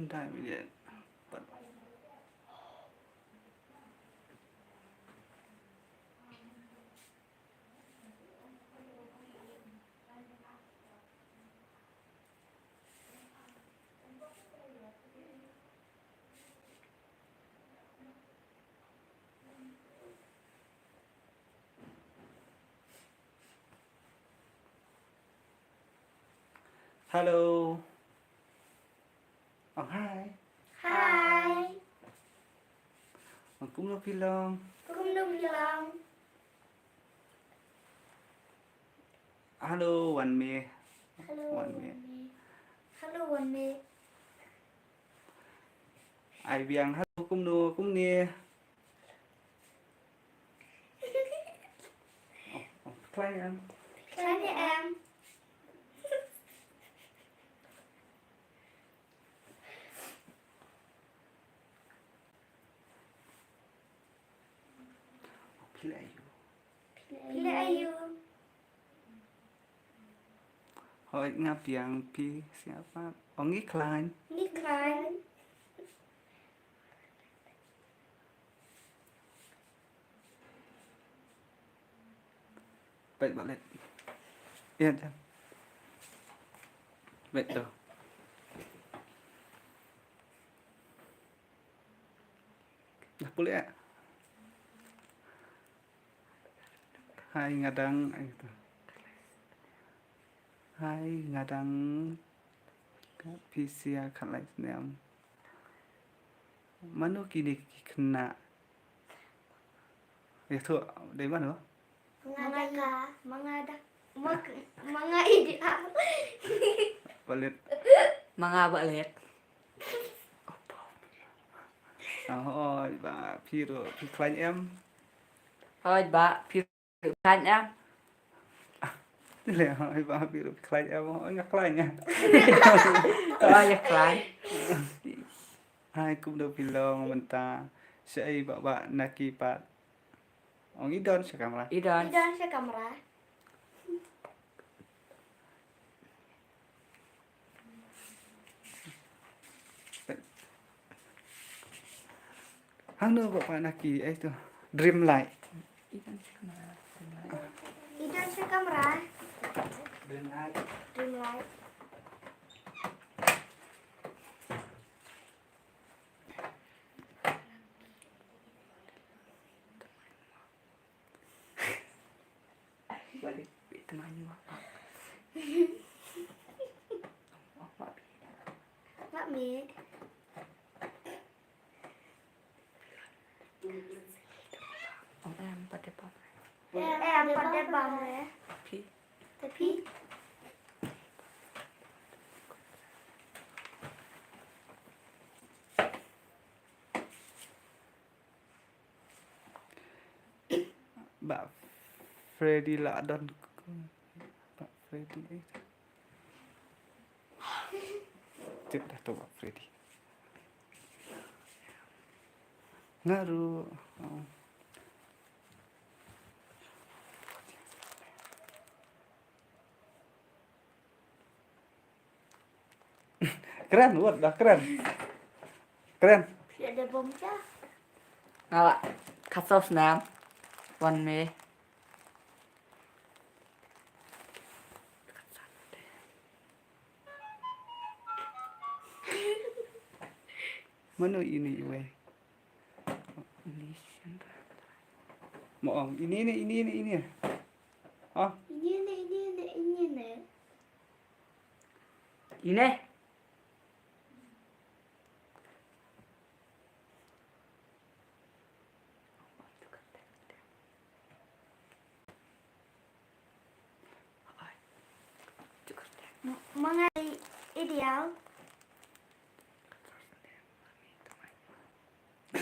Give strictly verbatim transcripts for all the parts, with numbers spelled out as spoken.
Time yet. But Hello. Oh, hi. Hi. Oh, kumno phi long? Kumno phi long? Hello, Wan Me. Hello, Wan Me. Wan Me. Hello, Wan Me. Ai biang, hello, kumno, kumne. Oh, oh, khlaiñ em. Khlaiñ em. Phi leh aïu? Phi leh aïu? Hooid, nga biang, phi sngap pat? Oh, ngi khlaiñ. Ngi khlaiñ. Peit ba leit. Ïa jan. Peit to. Dah pulih ïa. Hai nga dang, ai to. Hai nga dang, ka phi sia khatlai snem. Mano kine ki khynnah? Ïathuh, dei mano? Ma nga, ma nga da, ma, ma nga i di a. Ba leit. Ma nga ba leit. Hooid ba, phi ruh phi khlaiñ em? Hooid ba, phi ruh phi khlaiñ em? Leh, hooid ba, phi ruh phi khlaiñ em? Hooid nga khlaiñ em. Hooid nga khlaiñ. Hai, kumno phi long mynta? Shaei ba, ba na ki pat? Ong i don sha kamra. I don. I don sha kamra. Hangno ba, ba na ki, ai to. Dreamlight. I don sha kamra. I don sha kamra. Dreamlight. Dreamlight. Em pat de bam. Em pat de bam re. Phi. Te phi. Bah Freddy la don. Bah Freddy, eh. Tip dah tu Bah Freddy. Ngaru. Oh. Kren, wat dah kren. Kren. Phi ada bom kya? Nga la khatsaw snem. Wan Me. Mano ine iwei? Mo ong ine, ine, ine, ine. Ah. Ine, ine, ine, ine. Ine. Ma nga i Ideal.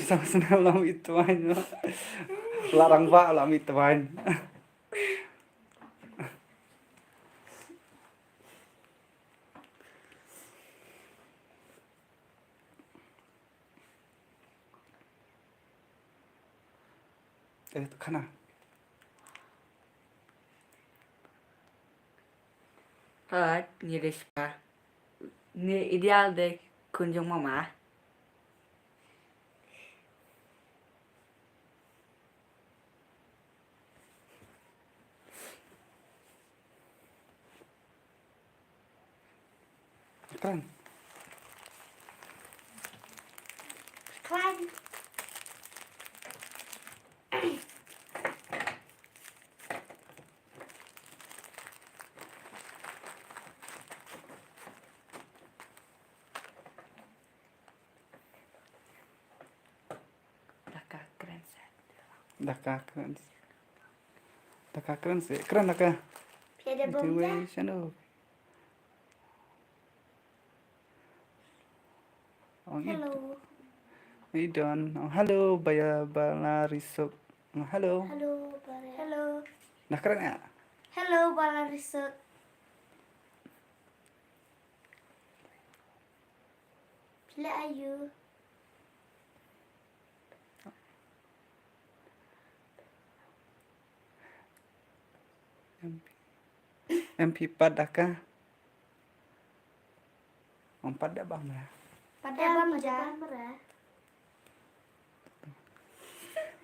Sa snem la mih twaiñ. La rangbah la mih twaiñ. Eh, khana. Hooid, ngi dei sha. Ngi Ideal dei Khun jong mama. Kren. Kren. Da ka kren se. Da ka kren se. Da ka kren se. Kren da ka. Phi da bom ja? Ong i-, hello. I don. Ong hello, ba ïa ba la risuk. Ong hello. Hello, ba la, hello. Da kren ïa. Hello, ba la risuk. Phi la aïu? Em phi pat da ka. Ong pat da bam ra. Pat da bam ja.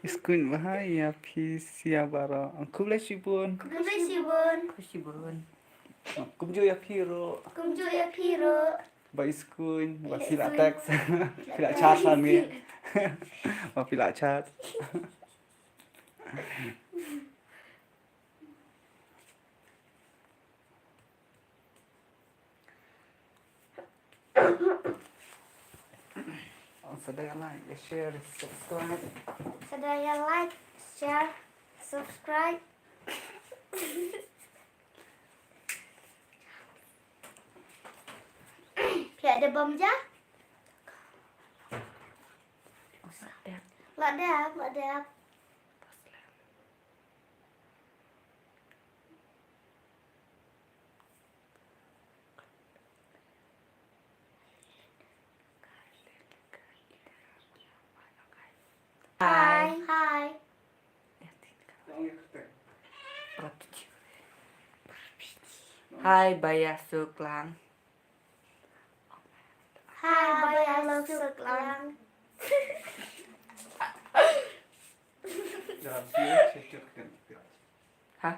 Iskuin bha ïa phi sia baroh. Khublei shibun. Khublei shibun. Khublei shibun. Kumjuh ïa phi ruh. Kumjuh ïa phi ruh. Ba iskuin, ba phi la text. Phi la chat hangne. Ba phi la chat. Sa da ïa like, ïa share, subscribe. Sa da ïa like, share, subscribe. Phi la da bom ja? La da, la da. Hi. Hi. Hi, ba ïa suk lang. Hi, ba ïa suk lang. Ha?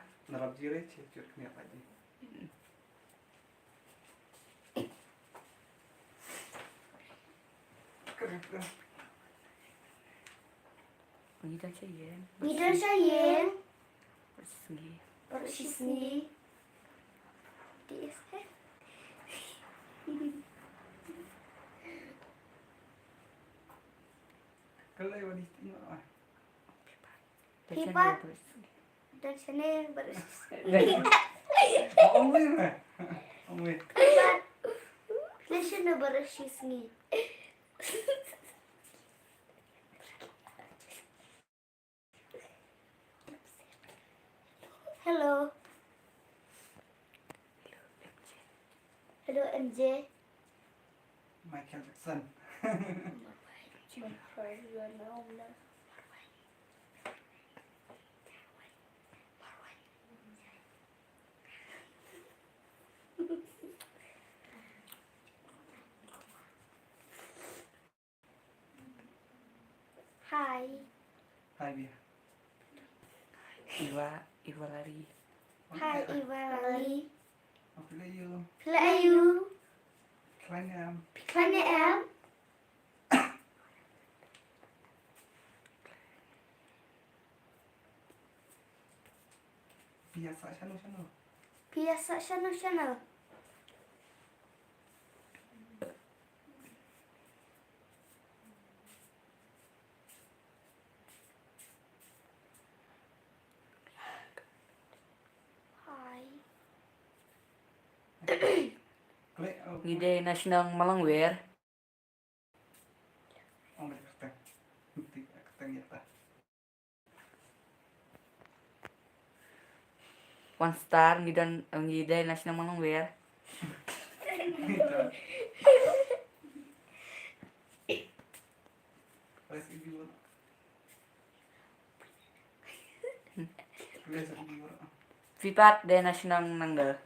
Ngi don sha ïing. Ngi don sha ïing. Baroh shi sngi. Baroh shi sngi. Di is, eh? Phi pat. Don shane baroh shi sngi. Ong me. Ong me. Phi pat. Don shane baroh shi sngi. Hello. Hello, M J. Michael Jackson. Hi. Hi, Bia. Iwa, Iwa Lali. Hi, Iwa Lali. Phi la aïu? Phi la aïu? Khlaiñ ne em? Khlaiñ ne em? Phi ïa sah shano shano? Phi ïa sah shano shano? Hi. Ngi dei na shnong Malangwer. One star, ngi don, ngi dei na shnong Malangwer. Phi pat dei na shnong nangta?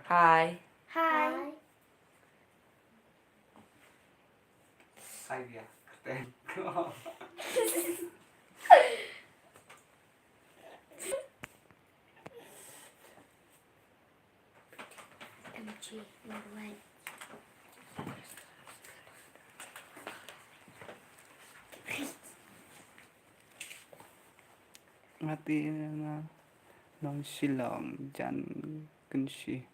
Hi. Hi. Hi, yeah. Thank you. M G number one. Nga te na nong Shillong, jan Kynshi,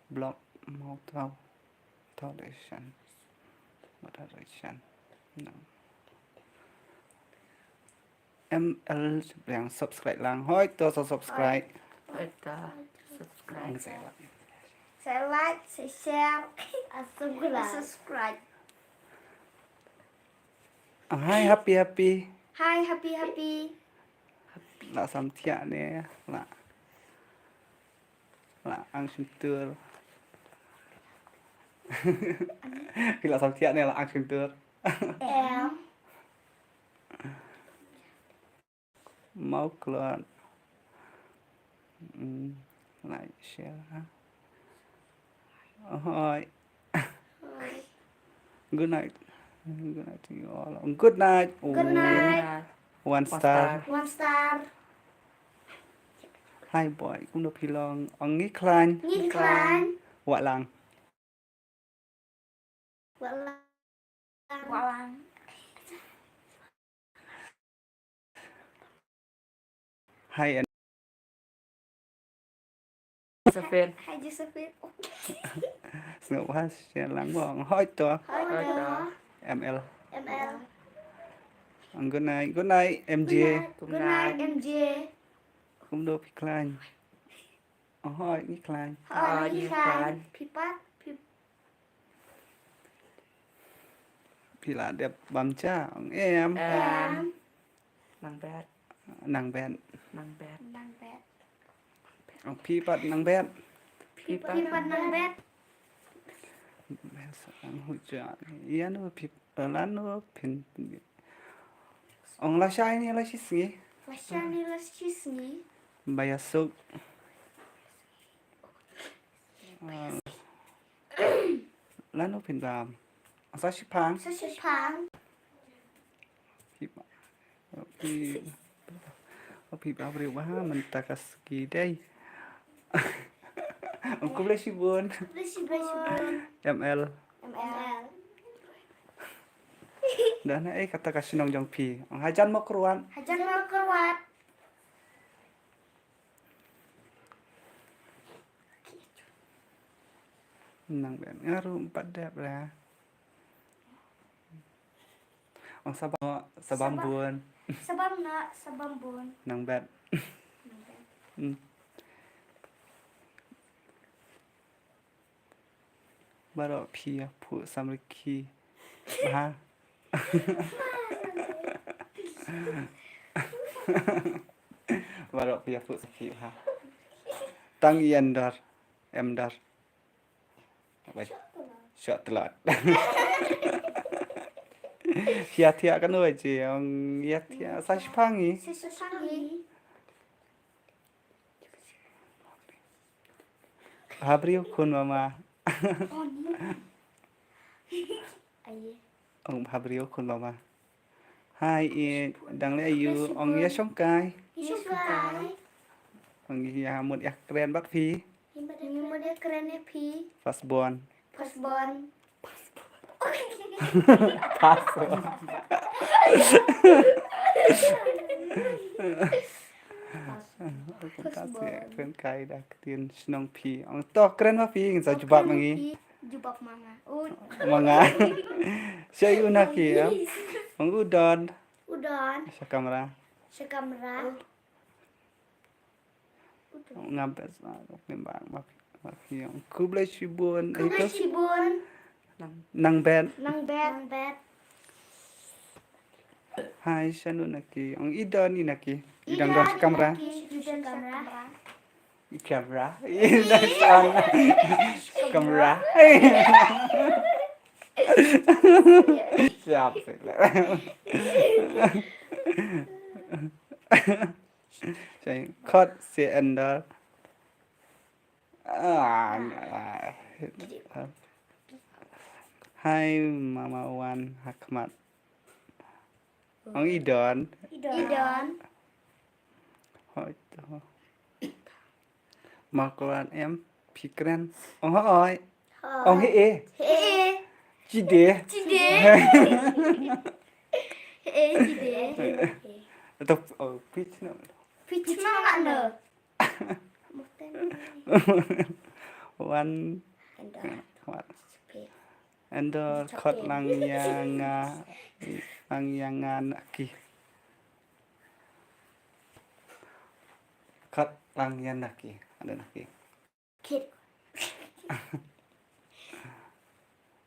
block Mawtaw, Mawtaw Direction. Mawtaw Direction. No. M L yang subscribe lang. Hoi to, sa subscribe. Hoi to, subscribe. Ang sa like. Sa like, sa share, sa subscribe. Subscribe. Hi, happy, happy. Hi, happy, happy. La sam thiah ne, la. La ang shyntur. Ki la sam thiah ne, la ang shyntur. Em. Mawklod. Mm, like, share. Hoi. Good night. Good night to you all. Good night. Good night. One star. One star. Hi boy, kumno phi long? Ong ngi khlaiñ. Ngi khlaiñ. Wah lang. Wah lang. Wah lang. Hi, Josephine. Hi, Josephine. Sngewbha share lang mo. Hoi to. Hoi to. M L. M L. Good night. Good night, M J. Good night. Good night, M J. Kumno phi khlaiñ? Hoi, ngi khlaiñ. Hoi, ngi khlaiñ. Phi pat, phi Phi la dep bam ja, ong em. Em. Nang bet. Nang bet. Nang bet. Nang bet. Ong phi pat nang bet. Phi pat nang bet. Bes ang hu ja. Ïa no phi, eh, lano phin. Ong lashai ne lashisngi. Lashai ne lashisngi. Ba ïa suk. Ah. Lano phin bam. Sa shipang. Sa shipang. Phi ba, phi, phi ba briew ba mynta ka sngi dei. Khublei shibun. Khublei shibun. M L. M L. Dang na ei kata ka shnong jong phi? Hajan Mawkyrwat. Hajan Mawkyrwat. Nang ben nga ruh pat dep ra. Ong sa bam, sa bam bun. Sa bam na, sa bam bun. Nang bet. Nang bet. Hmm. Baroh phi ïa phuh samrkhie. Ha. Baroh phi ïa phuh samrkhie ha. Tang ïa ndor. Em ndor. Bai. Shot tlot. Ïa thiah kano ji ong ïa thiah sa shipang i. Sa shipang i. Ha briew khun mama. Ong ha briew khun mama. Hai i dang leh aïu ong ïa shongkai. Ïa shongkai. Ong ïa mut ïa kren bad phi. Ïa mut ïa kren ïa phi. First born. First born. Pass. Pass. Kren kai da ktien shnong phi. Ong to kren ma phi ngin sa jubab ma ngi. Jubab ma nga. Ma nga. Sha ïu na ki ïa. Ong u don. U don. Sha kamra. Sha kamra. Ngam pes ma, ngam pes ma, ma, ma, khublei shibun. Khublei shibun. Nang bet. Nang bet. Nang bet. Hai, shano na ki? Ong i don i na ki? I don don kamra. I don kamra. Kamra. I don kamra. Siap sih. Khot si Endor. Ah, ah. Hai, Mama Wan ha khmat. Ong i don. I don. Hoi to. Ma kwah em phi kren. Ong hoi. Ong hei e. Hei e. Chide. Chide. Hei e, chide. To, oh, pitch no. Pitch no, no. Wan. What? Endor, khot lang ïa nga, lang ïa nga na ki. Khot lang ïa na ki. Ada na ki. Kid.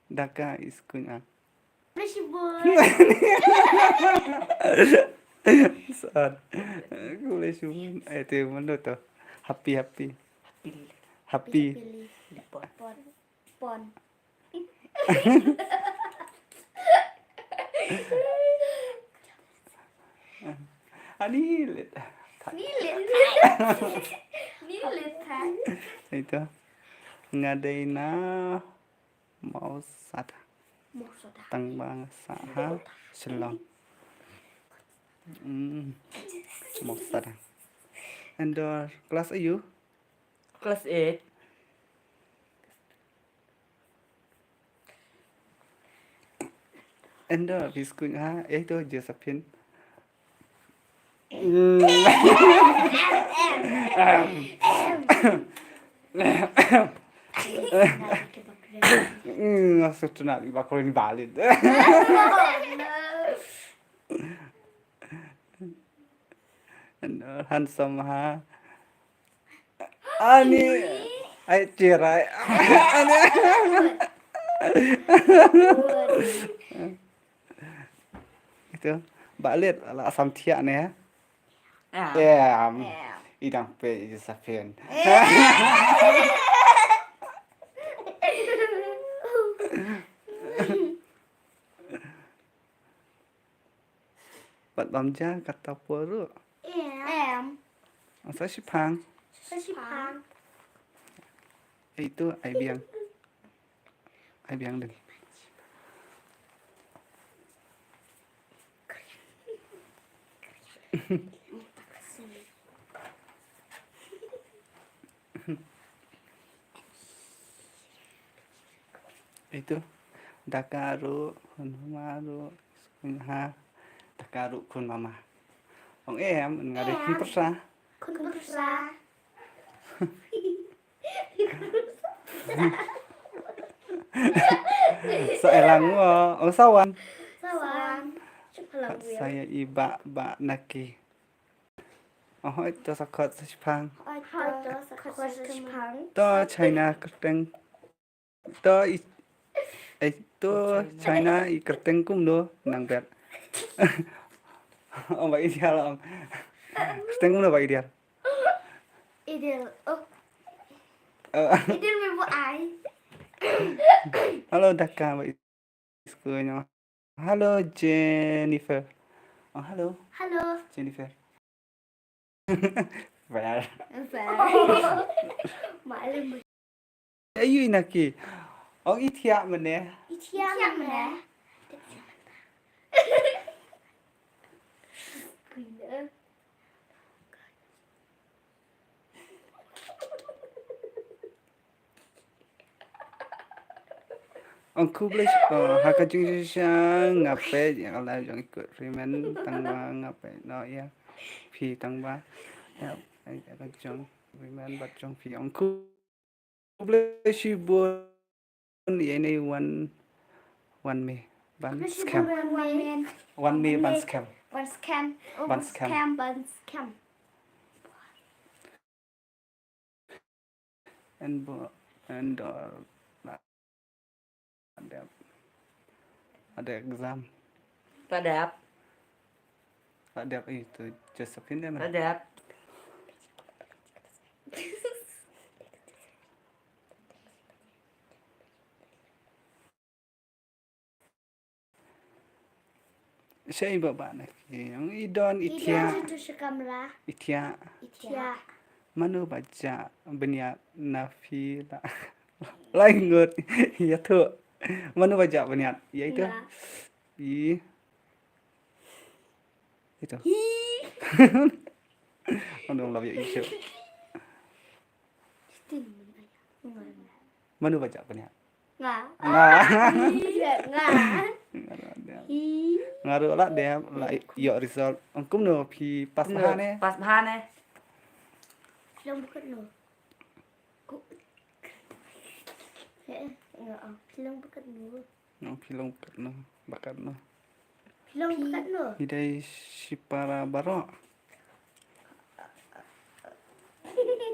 Daka iskun ah. Khublei shibun. Sat. Khublei shibun. Eh, te mano to. Happy, happy. Happy. Happy. Pon. Pon. Ani lit. Ni lit. Ni lit. Ito. Nga dei na Mawsada. Mawsada. Tang ba nga sah ha Shillong. Hmm. Mawsada. Endor, class are you? Class eight. Endor, phi skul ha, eh, to, Josephine. Hmm, nga sutuna di bakro ni balid. Handsome ha. Ani. Ai, cherai. Ani. Itu. Balit la asam thiak ne. Ah. Em. Em. Idang pe i sapien. Em. Pat bam ja kata poru. Em. Sa shipang. Sa shipang. Itu ai biang. Ai biang ding. Itu daka ru khun mama ru ha daka ru khun mama. Ong em nga dei khun pyrsa. Khun pyrsa. Sa elang mo ong sawan. Sawan. Sa ya i ba ba naki. Oh, ito sa khot sa shipang. Ito sa khot sa shipang. To China kyrteng. To i, eh, to China i kyrteng kumno nang ber. Oh, ba ideal om. Kyrteng kumno ba ideal. Ideal. Oh. Eh. Ideal me bu ai. Hello, daka ba. Hello, Jennifer. Oh, hello. Hello. Jennifer. Fair. Fair. Maklum. Ayu inaki. Oh, ithiak mene. Ithiak mene. Ong khublei shibun ha ka jingshisha nga peit ïa ka live jong i Kut Rimen tang ba nga peit noh ïa phi tang ba ïa ka jong Rimen bad jong phi. Ong khublei shibun ïa ine wan wan me ban skhem. Wan me ban skhem. Ban skhem. Ban skhem. Ban skhem. En bo en dor. Adep. Ada exam. Adep. Adep itu Josephine deh. Adep. Shei baba ne. Yang idon ithiak. Idon itu sekamra. Ithiak. Ithiak. Mano ba jah bniat na phi la. Lai ngut. Ïathuh. Mano ba jah bniat. Ïa ito. Nga. I. Ito. Hi. Mano ba jah i shuh. Mano ba jah bniat. Nga. Nga. Nga. Nga ruh la dep, la ïoh result. Ong kumno phi pass bha ne? Pass bha ne? Phi long ba katno? Ku-, eh, nga, ah, phi long ba katno? Nga, phi long ba katno? Ba katno? Phi long ba katno? Phi dei shipara baroh.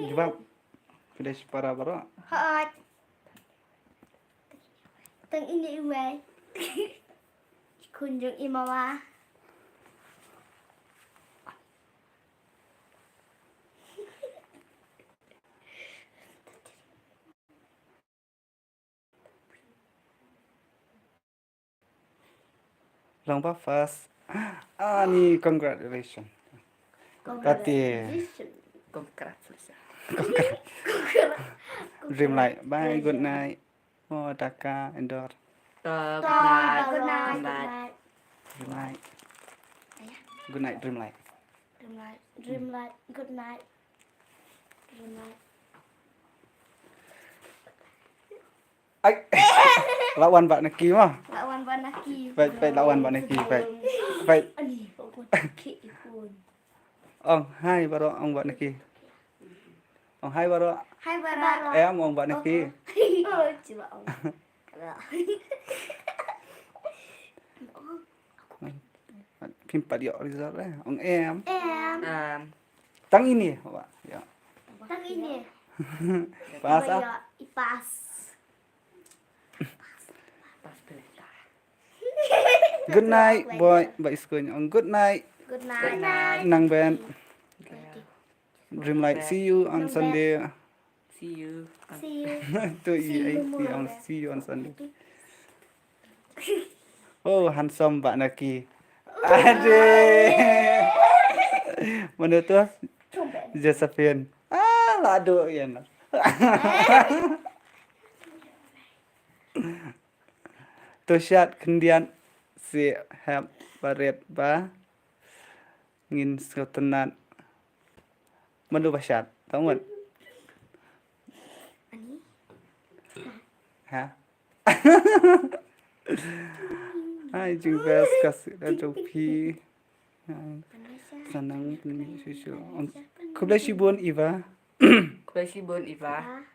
Jubab. Phi dei shipara baroh. Hooid. Tang ine iwei. Khun jong i Mawa. Long ba first. Ani, congratulations. Kati. Congratulations. Congratulations. Dreamlight. Bye, good night. Oh, Daka, Endor. Uh, good night. Good night. Good night. Good night, Dreamlight. Dreamlight. Dreamlight. Good night. Dreamlight. Ai. La wan bad na ki mo. La wan bad na ki. Peit, peit, la wan bad na ki, peit. Peit. Ani, pokok ki ikun. Ong hai baroh, ong bad na ki. Ong hai baroh. Hai baroh. Em, ong bad na ki. Oh, cuba ong. Phim pat ïoh result eh. Ong em. Em. Em. Tang ine, wa. Ya. Tang ine. Pass ah. Ba ïoh, i pass. Good night, boy. Ba iskun. Ong good night. Good night. Nang Ben. Good night. Dreamlight, see you on Sunday. See you. See you. To i, see you, I, see you on, see you on Sunday. Oh, handsome ba na ki. Ade. Mano to? Josephine. Ah, la duh ïa na. To shad khyndiat si hep barit ba ngin sngewtynnat. Mano ba shad, tang mut. Ani? Ha? Ai, jingbes ka sdang jong phi. Ai, sa nang pynmih shuh shuh. Khublei shibun Eva. Khublei shibun Eva.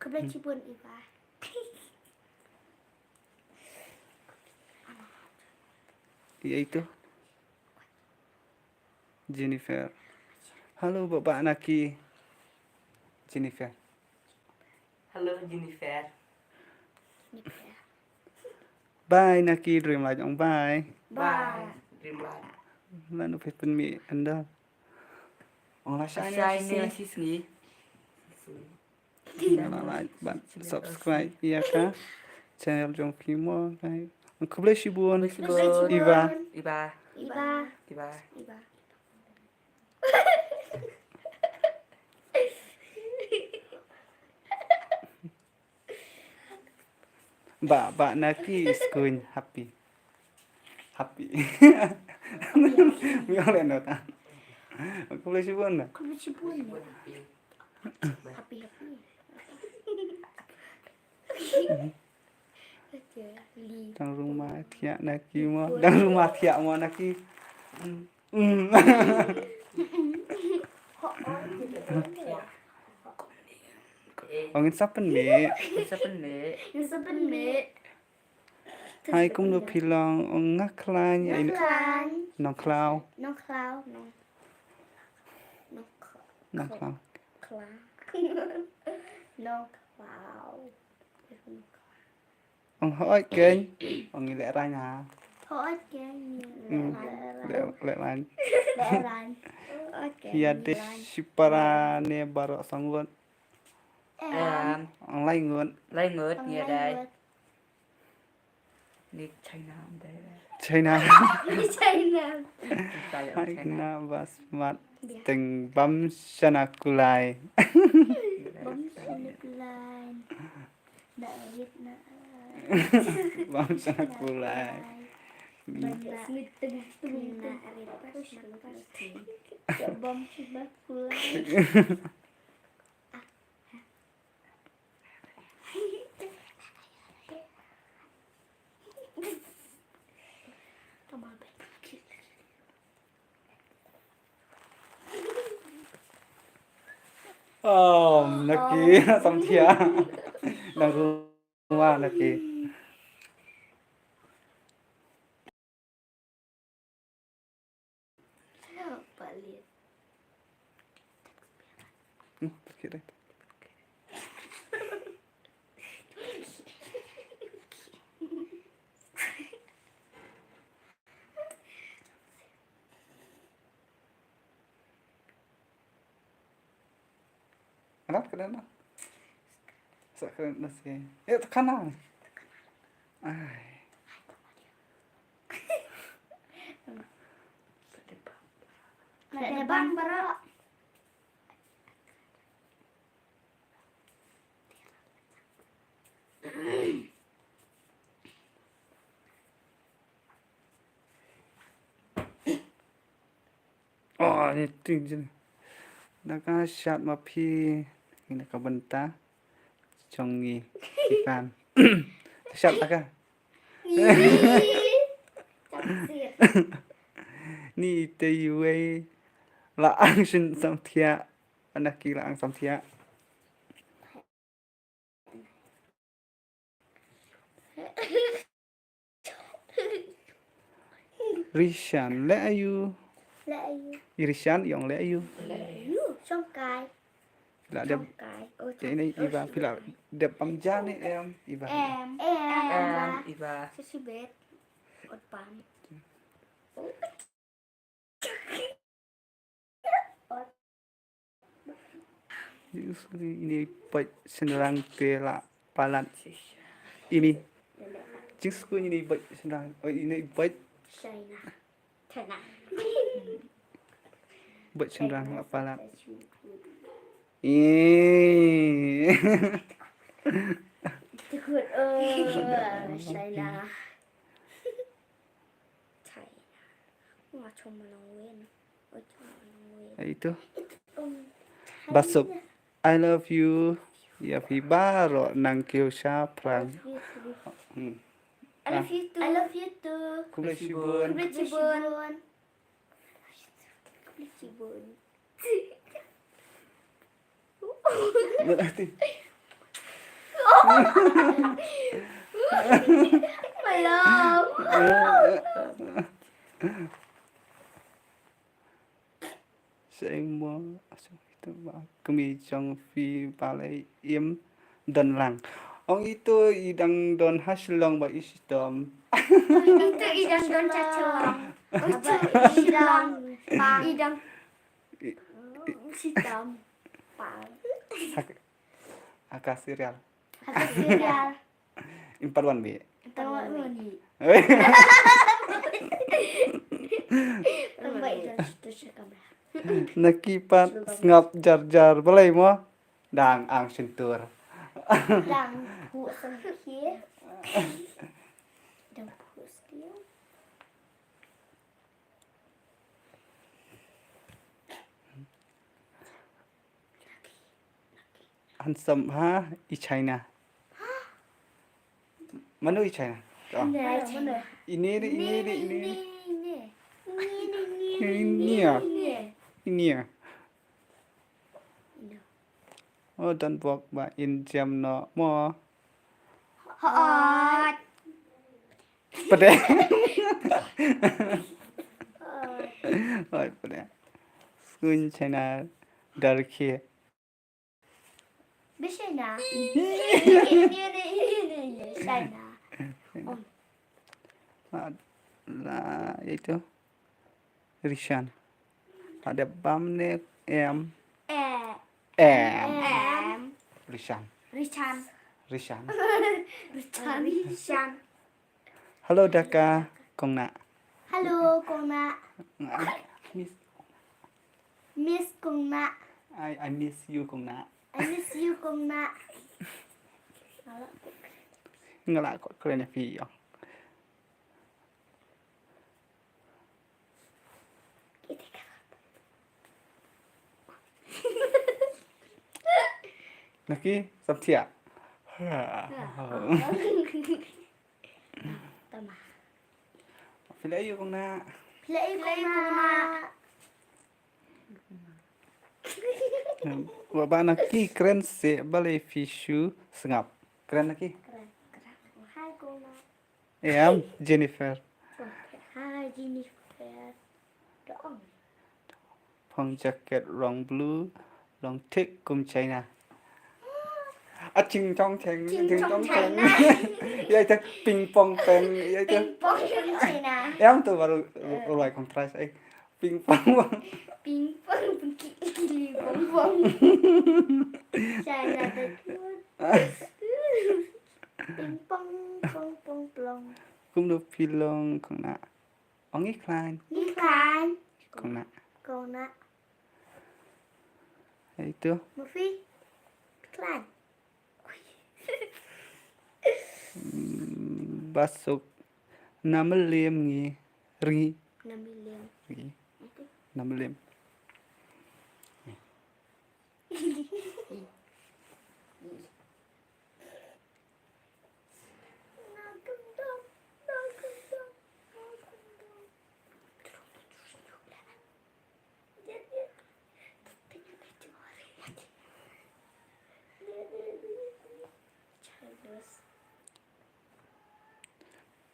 Khublei shibun Eva. Ïa ito. Jennifer. Halo, ba, ba na ki. Jennifer. Halo, Jennifer. Bye na ki, Dreamlight, ong bye. Bye. Bye, Dreamlight. Mano phi pynmih anda. Ong la shai ne la shisngi. Like bad subscribe ïa ka channel jong phi mo, guys. Khublei shibun. Khublei shibun. Eva. Eva. Eva. Eva. Eva. Ba, ba na ki iskun happy. Happy. Mi ong le nota. Khublei shibun na. Khublei shibun. Happy, happy. Dang rung ma thiah na ki mo. Dang rung ma thiah mo na ki. Mm. Ong ngin sa pynmih. Ngin sa pynmih. Ngin sa pynmih. Hai, kumno phi long? Ong nga khlaiñ. Nga khlaiñ. Nongkhlaw. Nongkhlaw, nong. Nongkhlaw. Khlaw. Nongkhlaw. Ong hooid keiñ. Ong ngi lehraiñ ha. Hooid keiñ. Lehraiñ. Lehraiñ. Hooid keiñ. Ïa dei shipara ne baroh saw ngut? Em. Ong lai ngut. Lai ngut ïa dei. Ni China, ym dei. China. China. China. Hai kena ba smat. Teng bam shana kulai. Bam shana kulai. Da rit na. Bam shana kulai. Bam na. Kena rit pas na pas. Bam shana kulai. Oh, naki samthia. Nang ruwa naki. Hmm, okay deh. Anak ka dana. Sa ka dana si. Eh, takana. Ai. Ada bang bro. Oh, ni ting jin. Na ka shat ma phi, ni na ka bynta. Jong ngi. Ipan. Shat ta ka. Ni te iwei. La ang shin samthia. Anak ki la ang samthia. Rishan, le ayu. Le ayu. I Rishan, yong le ayu. Le ayu. Shongkai. La dep. Shongkai. Oh, ya ini iba pila dep pam jani em iba. Em. Em. Em iba. Sesibet. Ot pam. Ini bait shynrang te la palat. Ini. Jingsku ini bait shynrang. Oh, ini bait. China. China. Bait shynrang la palat. Eh. Good. Oh, China. China. Nga chom ma long wen. Oi, chom ma long wen. Itu. Um, Basuk. China. I love you. Ïa phi baroh nang kiew shaphrang. I love you too. Hmm. I love you too. I love you too. Khublei shibun. Khublei shibun. Khublei shibun. Berarti. Belum. Seng mo, seng itu ba kami jong phi balei im don lang. Ong itu i dang don ha Shillong ba i shitom. Itu i dang don ha Shillong. Itu i dang, i dang shitom. Pang. Ha ka serial. Ha ka serial. Impat wan bi. Impat wan bi. Tambah itu situ sa kamera. Naki pat sngap jar jar balei mo? Dang ang shyntur. Dang pu sngap. Dang pu sngap. Handsome ha i China. Mano i China? Ine, ine, ine, ine. Ine, ine, ine. Ine. Ine. Oh, don bok ba in jem no mo. Hot. Pede. Hot pede. Skun China darkhe. Bishena. China. La, la, itu. Rishan. Ada bam ne em. Eh. Em. Em. Rishan. Rishan. Rishan. Rishan. Rishan. Hello Daka, Kong Nah. Hello Kong Nah. I miss, miss Kong Nah. I, I miss you Kong Nah. I miss you Kong Nah. Nga la kot kren ïa phi ïa. Naki, samthiah. Tama. Phi la ïoh Kong Nah. Phi la ïoh Kong Nah. Ba, ba naki kren se balei phi shu sngap. Kren naki. Kren, kren. Hi Kong Nah. Em, Jennifer. Hi Jennifer. Dong. Phong jacket rong blue, long thik kum China. A ching chong cheng, ching chong cheng. Ïa ita ping pong peng, ïa ita. Ping pong peng China. Em tu baru ruai kong try sai. Ping pong. Ping pong ping ki ki li pong pong. China the good. Ping pong pong pong pong. Kumno phi long Kong Nah. Ong i khlaiñ. I khlaiñ. Kong Nah. Kong Nah. Itu. Movie. Khlaiñ. Mm, basuk. Namlem ngi. Ri. Namlem. Ri. Itu. Namlem.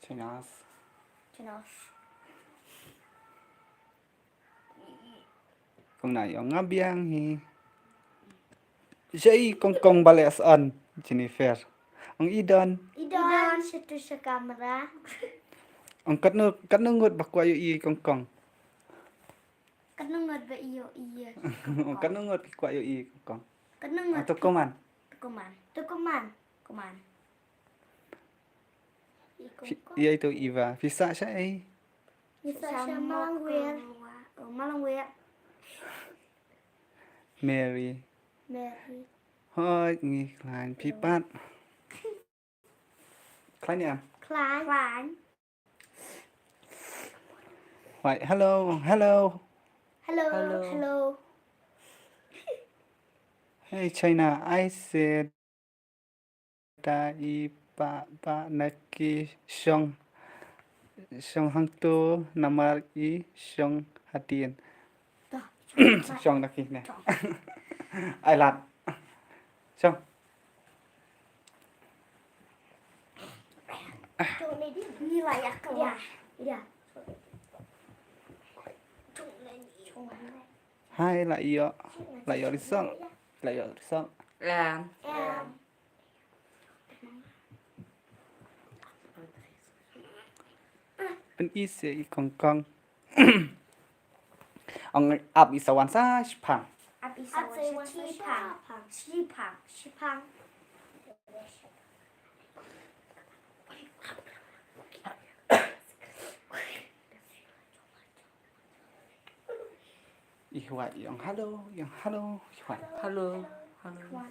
Chinas. Chinas. Kong Nah ong nga biang hi. Jai kong kong bale as an Jennifer. Ong i don. I don sha tu sha kamera. Ong katno katno ngut ba kwah ïohi kong kong. Katno ngut ba ïohi. Ong katno ngut kwah ïohi kong kong. Katno ngut. Ong to kuman. To kuman. To kuman. Kuman. Ïa ito Eva. Phi sah sha ei. Phi sah sha Malangwir. Malangwir. Mary. Mary. Hoi ngi khlaiñ phi pat. Khlaiñ ïa. Khlaiñ. Khlaiñ. Wait, hello, hello. Hello, hello. Hey China, I said ta i pa pa naki shong shong hangto namar i shong hadien. Shong naki ne. Ai lad. Shong. Hai la ïoh. La ïoh result. La ïoh result. Em. Em. Pyn-i se i kong kong. Ong ap i sa wan sa shipang. Ap i sa wan sa shipang. Shipang. Shipang. I Hwat ïong hello, ïong hello, i Hwat. Hello, hello.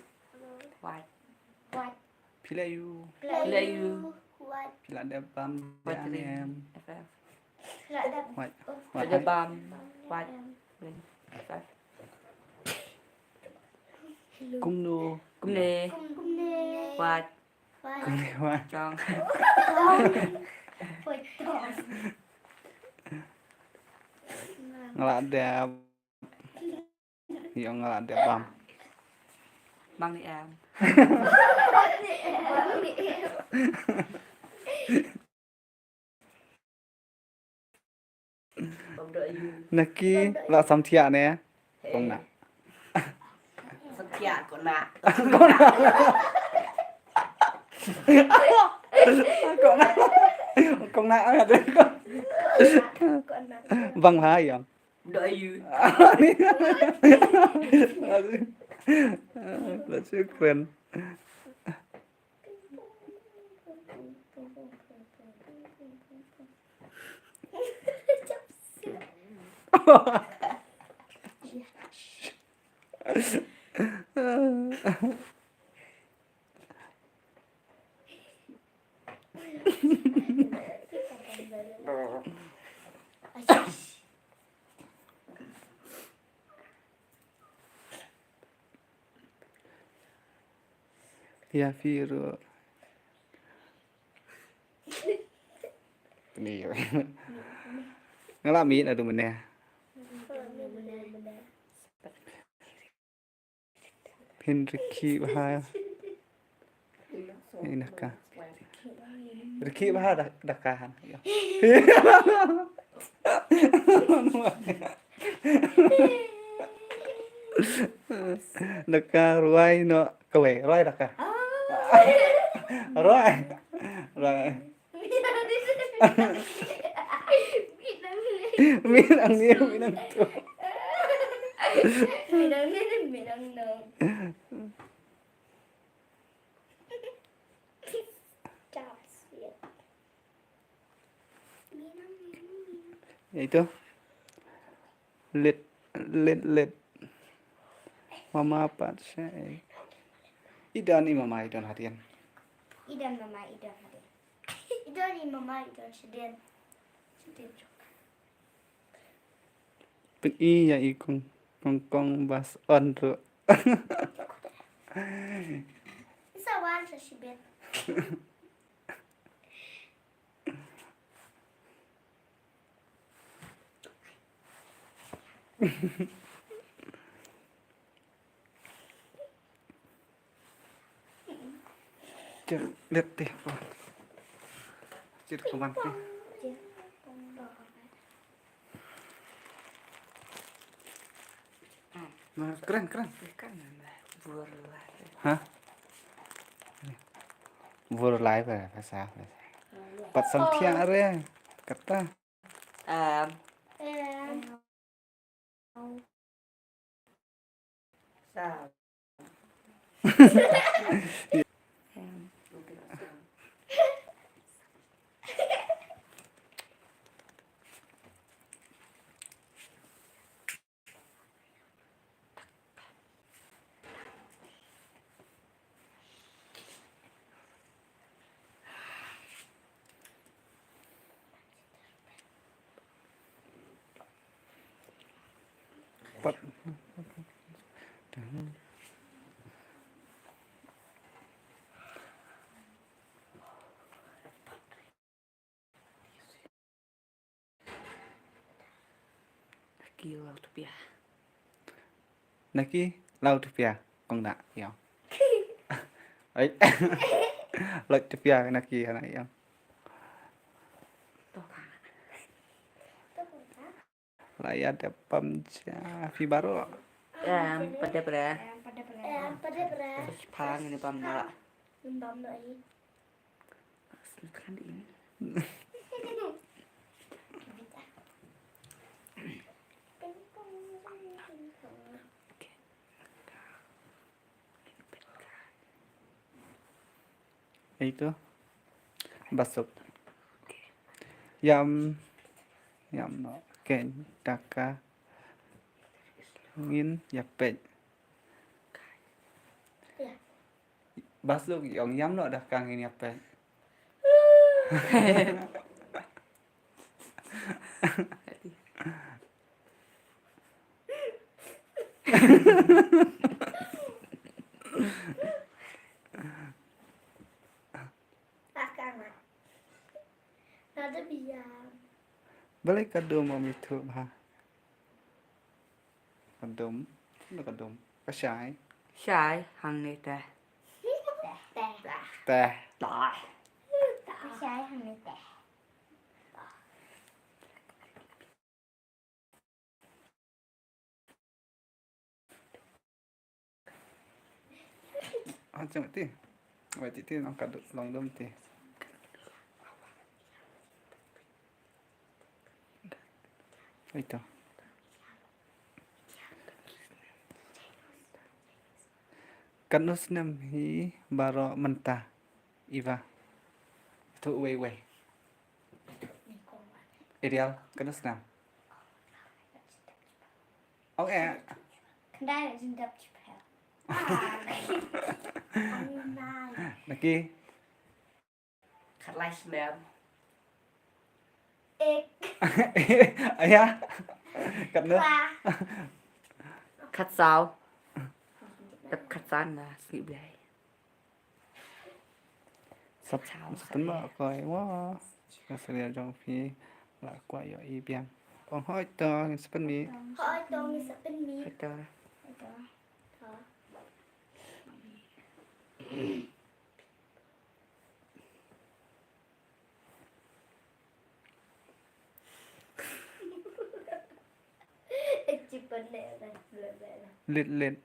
Hwat. Hwat. Phi la ïoh. Phi la ïoh. Hwat. Phi la dep bam jam em. F F. Phi la dep. Hwat. Phi la dep bam. Hwat. F F. Kumno. Kumne. Kumne. Hwat. Kumne Hwat. Chong. Nga la dep. Ïong nga la dep bam. Mang ni em. Naki la samthiah ne. Kong Na. Samthiah Kong Na. Kong Na. Kong Na. Kong Na. Bang ha ïong. Doh ayu. Let's go, friend. Ïa phi ruh. Ni. Nga la mih naduh mynne. Phin rkhie bha. Ina ka. Rkhie bha da, da ka han. Da ka rwai noh kawei, rwai da ka. Rwai. Rwai. Minang ni, minang tu. Minang ni, minang no. Ïa itu. Lit, lit, lit. Mama pat sha. I don i mama, i don hadien. I don mama, i don hadien. I don i mama, i don shadien. Shadien jok. Pyn-i ïa i kong, kong, kong bas on ruh. Sa wan sa shibit. Cek lihat deh, apa. Cek kemana deh. Nah, kren, kren. Kan nambah burlai. Hah? Burlai apa ya, bahasa, bahasa. Pat sampiang are kata. Em. Em. Sa. Em. Pat. Ki law tpia. Naki law tpia kong na ïa. Ai. Law tpia naki na ïa. To ka. La ïa da pam ja phi baroh. Em, pada bra. Em, pada bra. Em, pada bra. Terus pang ini pam na. Pam na ini. Snekan di ini. Oke. Itu basuk. Ïam, ïam noh. Ken, da ka ngin ïa peit. Basuk ïong ïam noh da ka ngin ïa peit. Balei ka dum ym ithuh bha? Ka dum, ka dum. Ka shai. Shai hangne te. Te. Te. Te. Ka shai hangne te. Ah, jom ti. Wai ti ti long ka du-, long dum ti. Ito. Katno snem hi baroh mynta, Eva? Ito uwei uwei. Ariel, katno snem? Ong eh. Khyndai la jingdap jingpyrkhat. Ah. Ani nai. Naki. Khatlai snem. Ek. Aya. Katno? Khatsaw. Khatsan na sngi Blei. Sap, sap pynbna koi wa. Ka serial jong phi la kwah ïohi biang. Ong hoi to, ngin sa pynmih. Hoi to, ngin sa pynmih. Hoi to. Hoi to. To. Lit lit.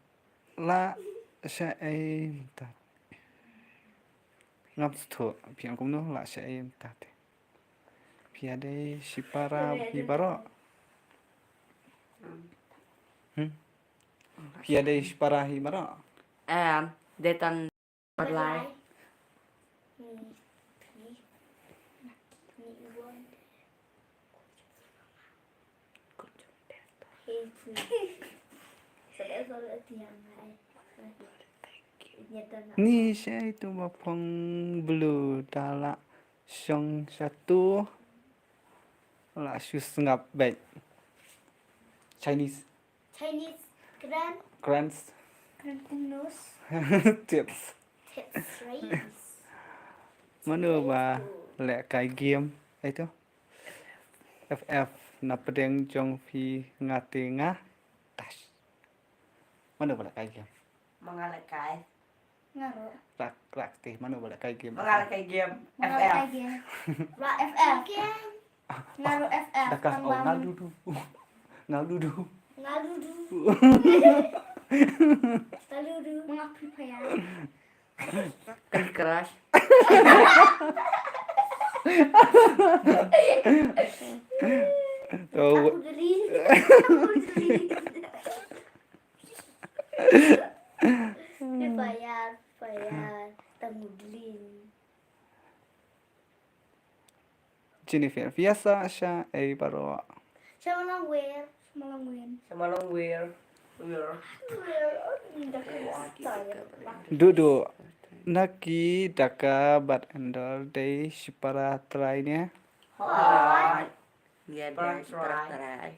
La sha ei mynta. Ngam sngewthuh, phi ong kumno la sha ei mynta te. Phi ïadei shipara hi baroh. Hmm? Phi ïadei shipara hi baroh. Em, dei tang Pat lai. Ni, ni, ni, one. Ni shei tu ba phong blue da la shong shatu la shu sngap beit. Chinese. Chinese grand. Grants. Grand nose. Tips. Tips race. Mano ba leh kai game ai to? F F na pdeng jong phi nga te nga. Tash. Mano ba leh kai game? Ma nga leh kai. Nga ruh. Rak, rak te, mano ba leh kai game? Ma nga leh kai game. F F. F F. Nga ruh F F. Daka, oh, nga ludu. Nga ludu. Nga ludu. Nga ludu. Nga Free Fire. Candy Crush. Aku deri. Aku deri. Free Fire, Fire, Tamuddin. Jennifer, phi ïa sah sha ei baroh? Sha Malangwir, sha Malangwin. Sha Malangwir. Wir. Wir. Dudu, naki Daka bad Endor dei shipara trai ne? Hooid. Ïa dei shipara trai.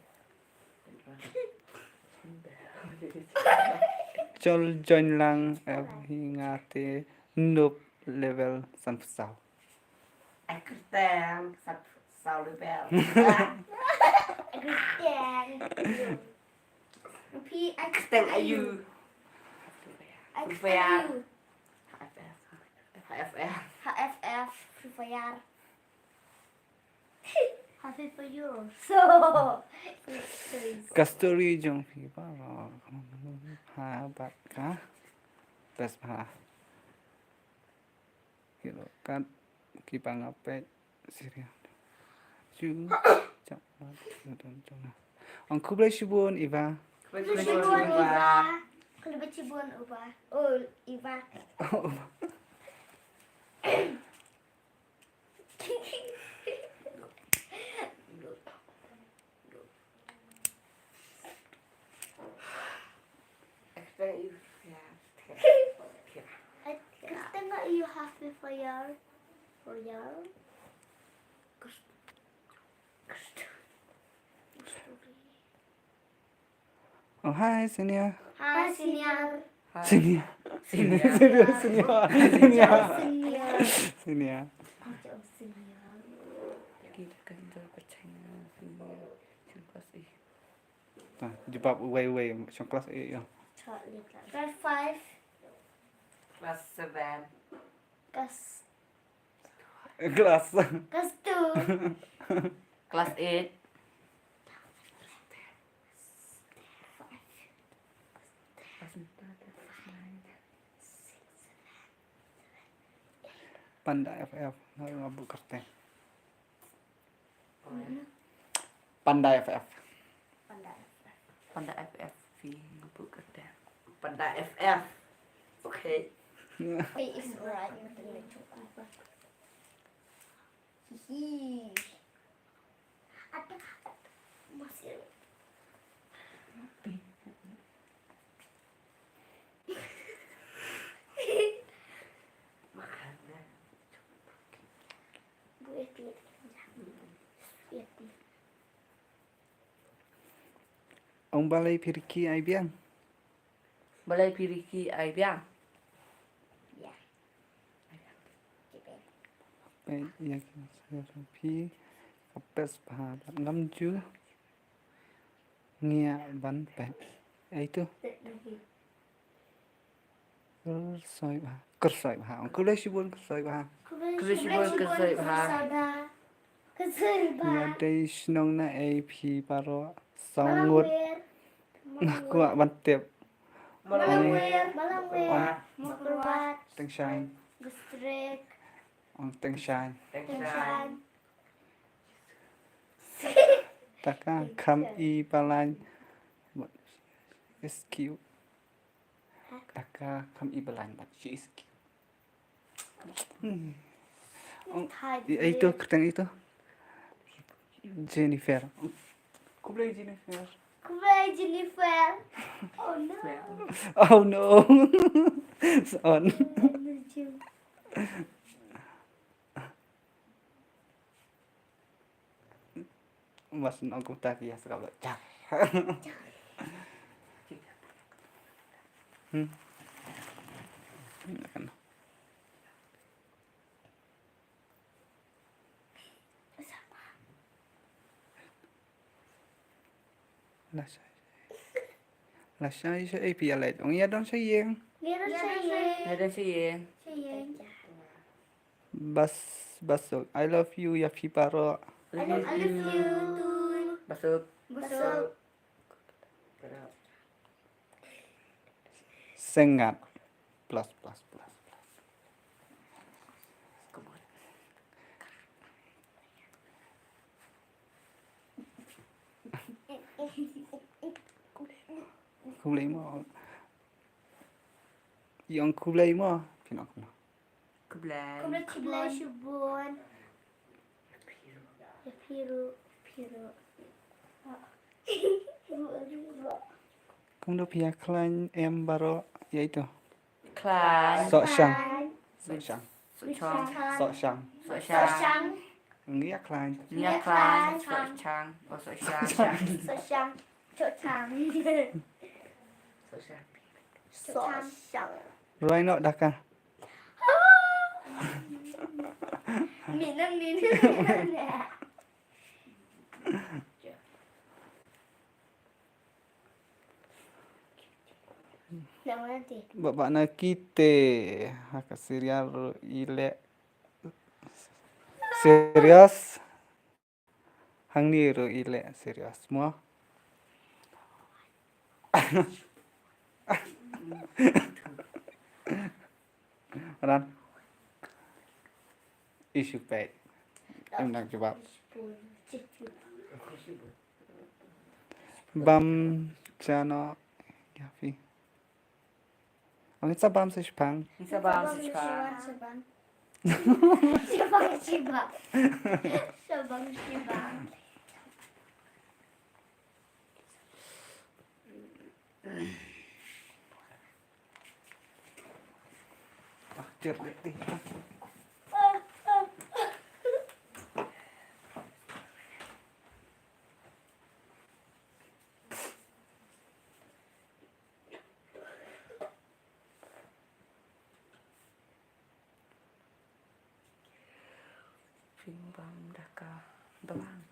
Chol join lang, eh, hi nga te noob level sanphew saw. Ai kyrteng sanphew saw level. Ai kyrteng. Phi ai kyrteng ayu. Ai kyrteng ayu. F F. F F. F F. Free Fire. Happy for you. So, ka story jong phi ba ha ba ka best ha. Kilo kat ki ba nga peit serial. Ju chak ba don jong. Ang khublei shibun Eva. Khublei shibun Eva. Khublei shibun Eva. Oh, Eva. Kyrteng ayu ha Free Fire Royale. Oh, hi, senior. Hi, senior. Senior. Senior. Senior. Senior. Senior. Senior. Ta, jubab uwei uwei, shong klas eight ïa. Grade five. Class seven. Class Class. Class two. Class eight. Panda F F, nga, nga buh kyrteng. Panda F F. Panda F F. Panda F F, phi nga buh kyrteng. Panda F F. Okay. Hey, it's alright. Hihi. Ada, ada. Masih. Ong balei phi rkhie ai biang? Balei phi rkhie ai biang? Peit ïa ki, phi ka best bha, ngam ju ngiah ban peit. Ei tu. Kyrsoi bha. Kyrsoi bha. Khublei shibun, kyrsoi bha. Khublei shibun, kyrsoi bha. Kyrsoi bha. Ïa dei shnong na ei phi baroh? Saw ngut. Nga kwah ban tip. Malang Wer. Malang Wer. Mawkyrwat. Tyngshaiñ. District. Ong Tyngshaiñ. Tyngshaiñ. Tyngshaiñ. Daka kham i ba lain. Is cute. Daka kham i ba lain, but she is cute. Hmm. Ong, i, ei tu, kyrteng i tu. Jennifer. Khublei Jennifer. Khublei Jennifer. Oh no. Oh no. Son. Mas nong kumta ki ïa sngap la jar. Hmm. Kan. Lashai. Lashai sha ei phi ïa leit. Ong ïa don sha ïing. Ïa don sha ïing. Ïa don sha ïing. Sha ïing. Bas, Basuk. I love you ïa phi baroh. I love you too. Basuk. Basuk. Sngap. Plus, plus, plus, plus. Khublei mo. Ïong khublei mo. Phi ong kumno? Khublei. Khublei, khublei shibun. Ïa phi ruh, phi ruh. Kumno phi ïa khlaiñ em baroh ïa ito? Khlaiñ. Sohshang. Sohshang. Sohshang. Sohshang. Sohshang. Ngi ïa khlaiñ. Ngi ïa khlaiñ. Sohshang. Oh, sohshang. Sohshang. Sohshang. Sohshang. Sohshang. Ruai noh da ka. Minam, minam, minam. Ba, ba na kite ha ka serial ruh i leh serious. Hangne ruh i leh serious mo. Ran. I shu peit. Im nang jubab. Bam cha noh ïa phi. Ong sa bam sa shipang. Sa bam sa shipang. Shipang, shipang. Shipang, shipang. Phin bam da ka blang.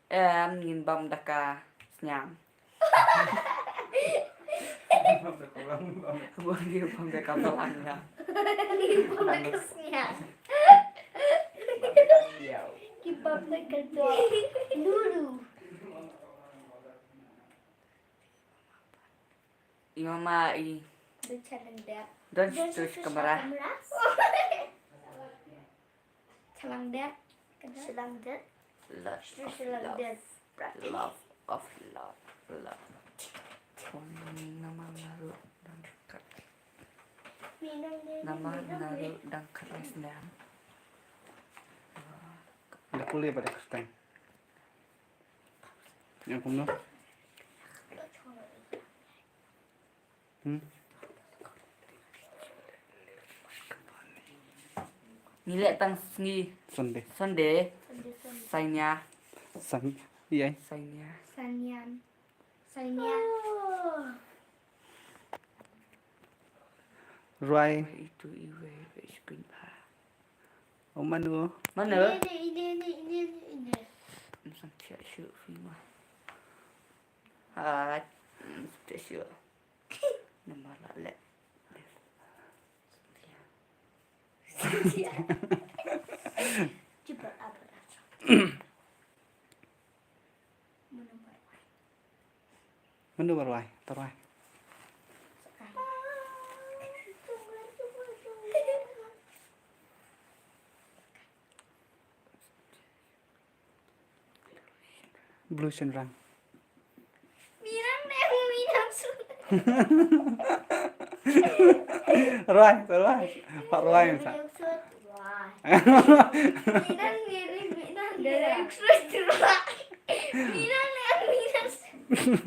Em, ngin bam da ka sniang. Bam da ka blang, bam. Bam, ngin bam da ka blang, ya. Ngin bam da ka sniang. Ki bam da ka dong. Lulu. I mama i. Don sha kamra. Don sha kamra. Chalang dep. Chalang dep. Love of love. Love of love. Love. Namar naru dang kat. Namar naru dang kat sdang. Dah pulih pada kastang. Yang kumno? Hmm? Ngi leh tang sngi Sunday. Sunday. Sunday, Sunday. Sainia. Sainia. Ïai. Sainia. Sanian. Sainia. Rwai. Rwai itu iwei, iwei shuh pynbha. Oh, mano? Mano? Ine, ine, ine, ine, ine, ine. Ym san thiah shuh phi ma. Ha, ym san thiah shuh. Namar la leh. Cuba apa rasa? Mano ba rwai? Mano ba rwai? To rwai. Blue shynrang. Minang ne, minang sut. Rwai, to rwai. Pat rwai, sa. Minang sut, rwai. Minang ne, minang ne. Minang sut, rwai. Minang ne, minang sut.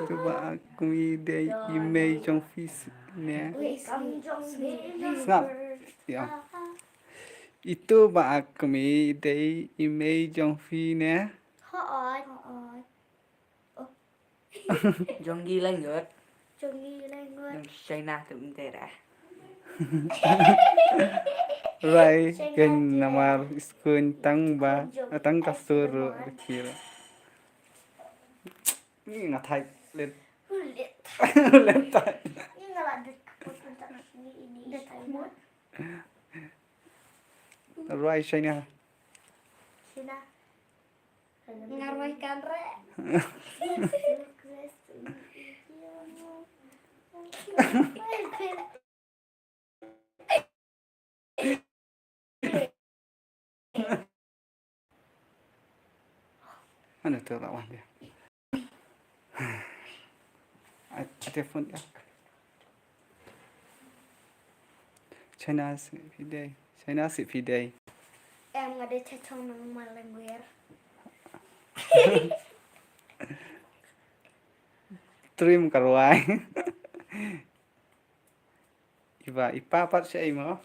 Itu ba kmie dei i mei jong phi ne. Sngap. Ïa. Itu ba kmie dei i mei jong phi ne. Hooid. Jong ngi lai ngut. Jong ngi lai ngut. Jong China tu mtera. Rai ken namar skun tang ba tang ka suru kecil. Ni nga thai len. Len thai. Ni nga la dik. Rai China. China. Nga rwai kan re. Ano to la wan dia. Ai, telefon dia. China si pidei. China si pidei. Em nga de chachong nang malengwer. Trim karwai. Iba, ipa pat sha imo.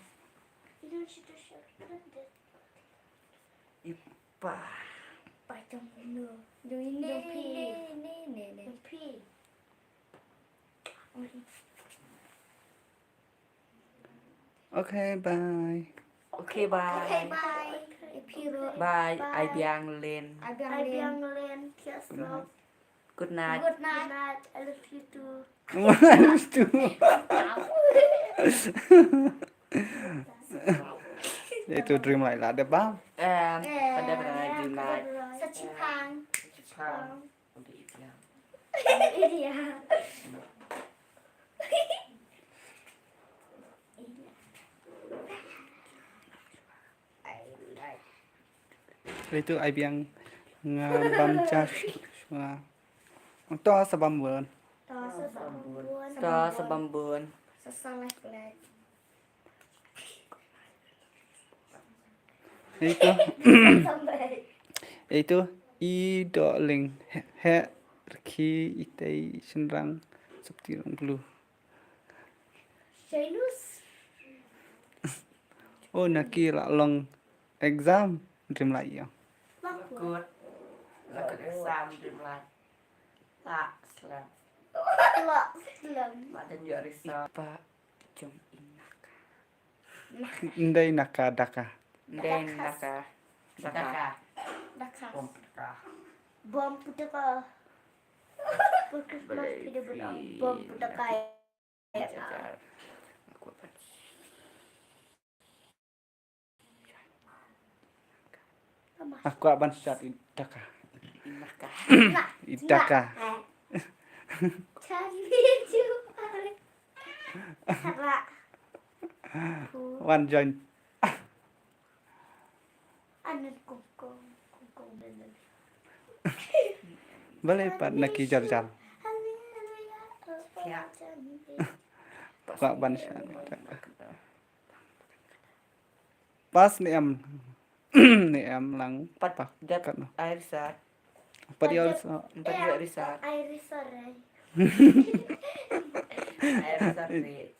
Ipa. Pa jong no. Jong ine, ine, ine, ine. Jong phi. Okay, bye. Okay, bye. Okay, bye. Bye. Bye. Ai biang len. Ai biang len. Ai biang len. Good night. Good night. Good night. I love you too. I love you too. Itu dream light lah, ada bang. Em, pada pada dream light. Sachipang. Sachipang. Iya. Itu ai biang nga bam cha shuwa. To sa bam bun. To sa bam bun. To sa bam bun. Sa sa lek lek. Itu. Itu i do ling he rki itei shenrang septi rong blue. Jainus. Oh, naki la long exam dream light ya. Lakut. Lakut exam dream light. La slem. La slem. Ma den yo result. Ipa jong i Naka. Ndei Naka, Daka. Ndei Naka. Daka. Daka. Bom Daka. Bom Daka. Bom Daka. Aku aban sat i Daka. I Daka. Wan join. Balei pat naki jar jar. Kwah ban sha. Pas ne em. Ne em lang. Pat kat no. Ai result. Pat ïa result. Pat ïa result. Ai result re. Ai result re.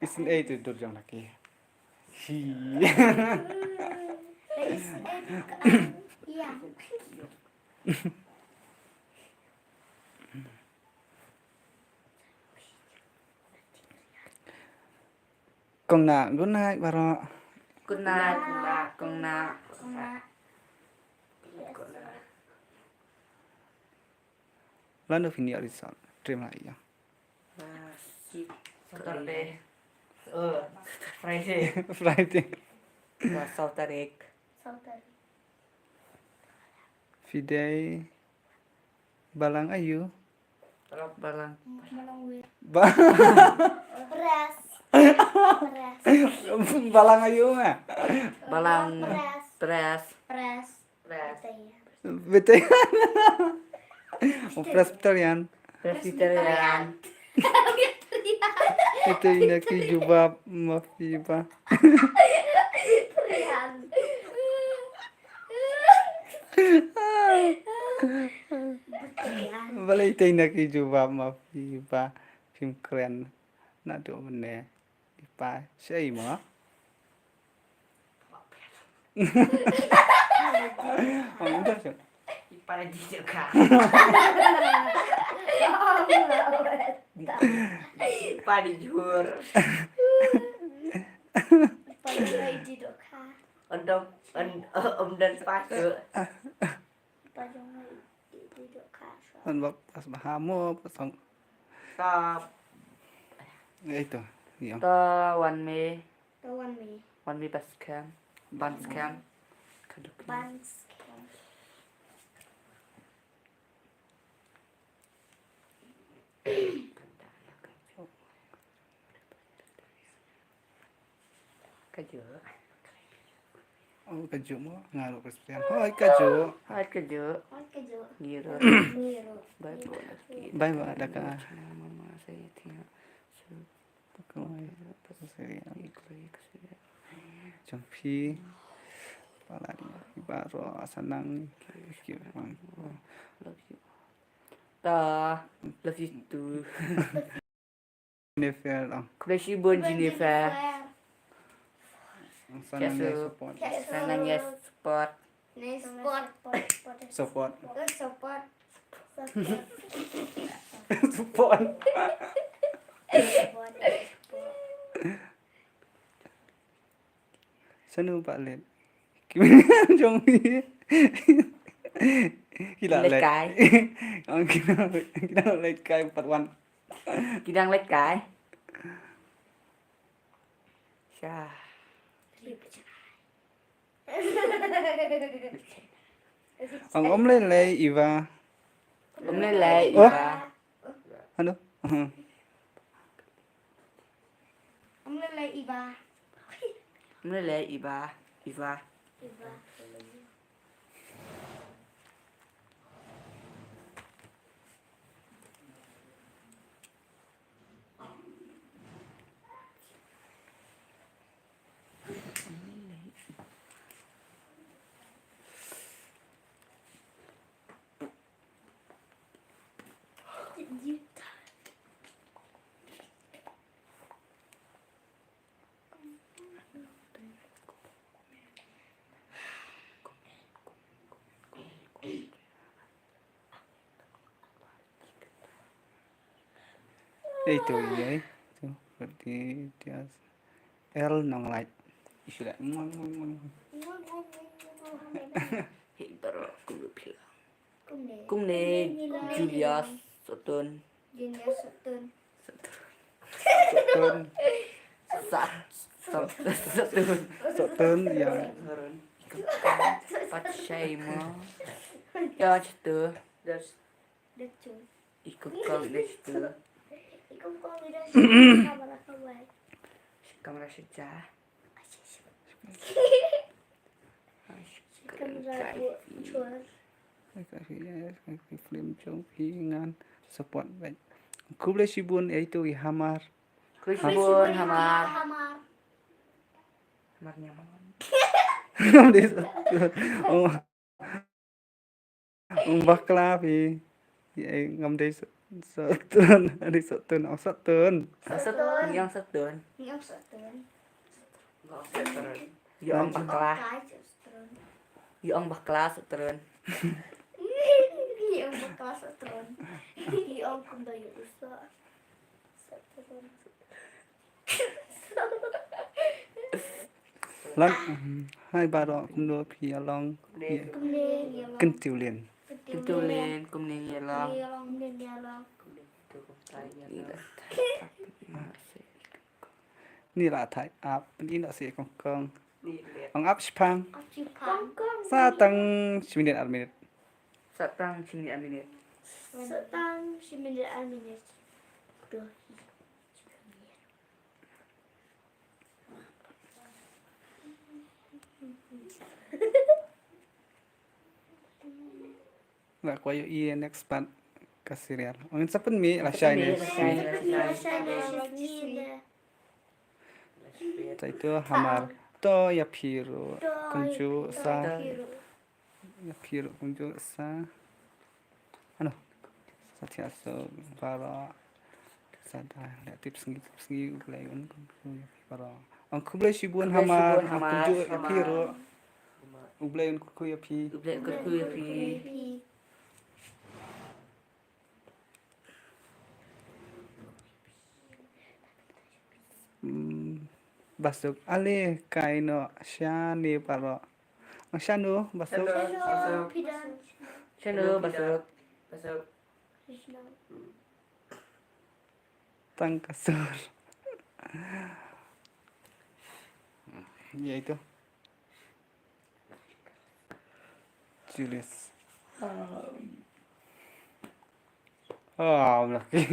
Isn't it dur jong laki. Hi. Kong Na, good night baroh. Good night, Kong Na, Kong Na. Lano phin ïa result, trim la ïa. Ah, Saturday. Oh, Friday. Friday. Wah, saw tarik. Saw tarik. Phi dei balang aïu? Balang. Balang wit. Ba- Pres. Pres. Balang aïu nga? Balang. Pres. Pres. Pres. Pres. Betul. Oh, Presbyterian. Presbyterian. Ito ina ki jubab ma phi ba. Balei ito ina ki jubab ma phi ba. Phim kren. Naduh mynne. Ipa, shei mo. Ong dah, shei. Ipa di jaka. Ipa di jur. Ipa di doka. Ondom, on-, om dan pasu. Ipa jong i, i, i doka. An bak pas bahamo, pasang. Stop. Ito, ito. To wan me. To wan me. Wan me bas kem. Ban kem. Kaduk. Ban kem. Kajuh. Oh, kajuh mo. Ngaruh Presbyterian. Hoi, kajuh. Hoi, kajuh. Hoi, kajuh. Ngiruh. Ngiruh. Bye bye. Bye bye, daka. Mama, saya tiap. Jong phi. Pala ni. Baroh sanang. Love you. Ta. Love you too. Jennifer, oh. Khublei shibun, Jennifer. Sanang ïa support. Sanang ïa support. Ni support. Support. Support. Support. Shano ba leit? Jong phi. Ki la leit kai. Ong ki la, ki la leit kai part one. Ki dang leit kai. Sha. Ong ym lei lei Eva. Ym lei lei Eva. Hano? Ym lei lei Eva. Ym lei lei Eva. Eva. Ei to, ei to. Berarti dia L Nonglait. Isu dah. Hei, baroh kumno phi la? Kumne Julius Sutton. Julius Sutton. Sutton. Sa-, Sutton. Sutton, ya. Sutton. Pat shai mo. Ya, Sutton. Iko kong deh tu. Iko kong deh tu. Kamera kawai. Kamera sejah. Kamera buat cuar. Film jong phi ngan support bad. Khublei shibun, ïa ito i Hamar. Khublei shibun Hamar. Hamar. Hamar nyaman. Oh. Ong bakla phi. Ïa, ngam dei s-, Sotun, adi sotun, ong sotun. Sotun. Ngi ong sotun. Ngi ong sotun. Ngi ong sotun. Ïa ong bakla. Kai sotun. Ïa ong bakla sotun. Ïa ong bakla sotun. Ïa ong kumba ïa usa. Sotun. Lan, mm, hai baroh kumno phi ïa long. Kumne ïa long. Kumne ïa long. Kyntiw lin. Kyntiw lin, kumne ïa long. Kumne ïa long. Ni la thait ap, ni la se kong kong. Ong ap shipang. Ap shipang. Sa tang shi minit ar minit. Sa tang shi minit ar minit. Sa tang shi minit ar minit. Duh. Nga kwah ïohi ïa next part ka serial. Ong ngin sa pynmih lashai ne. Lashai ne. Sa ïa tu hamar. To ïa phi ruh kumjuh sa. Ïa phi ruh kumjuh sa. Ano. Sa thiah sa baroh. Sa da leh tip sngi tip sngi U Blei un kyrkhu ïa phi baroh. Ong khublei shibun hamar. Kumjuh ïa phi ruh. U Blei un kyrkhu ïa phi. U Blei un kyrkhu ïa phi. Hmm, ba suk ale kai noh shane baroh. Ong shano ba suk. Shano ba suk. Tang ka sur. Ïa itu. Julius. Oh, I'm lucky.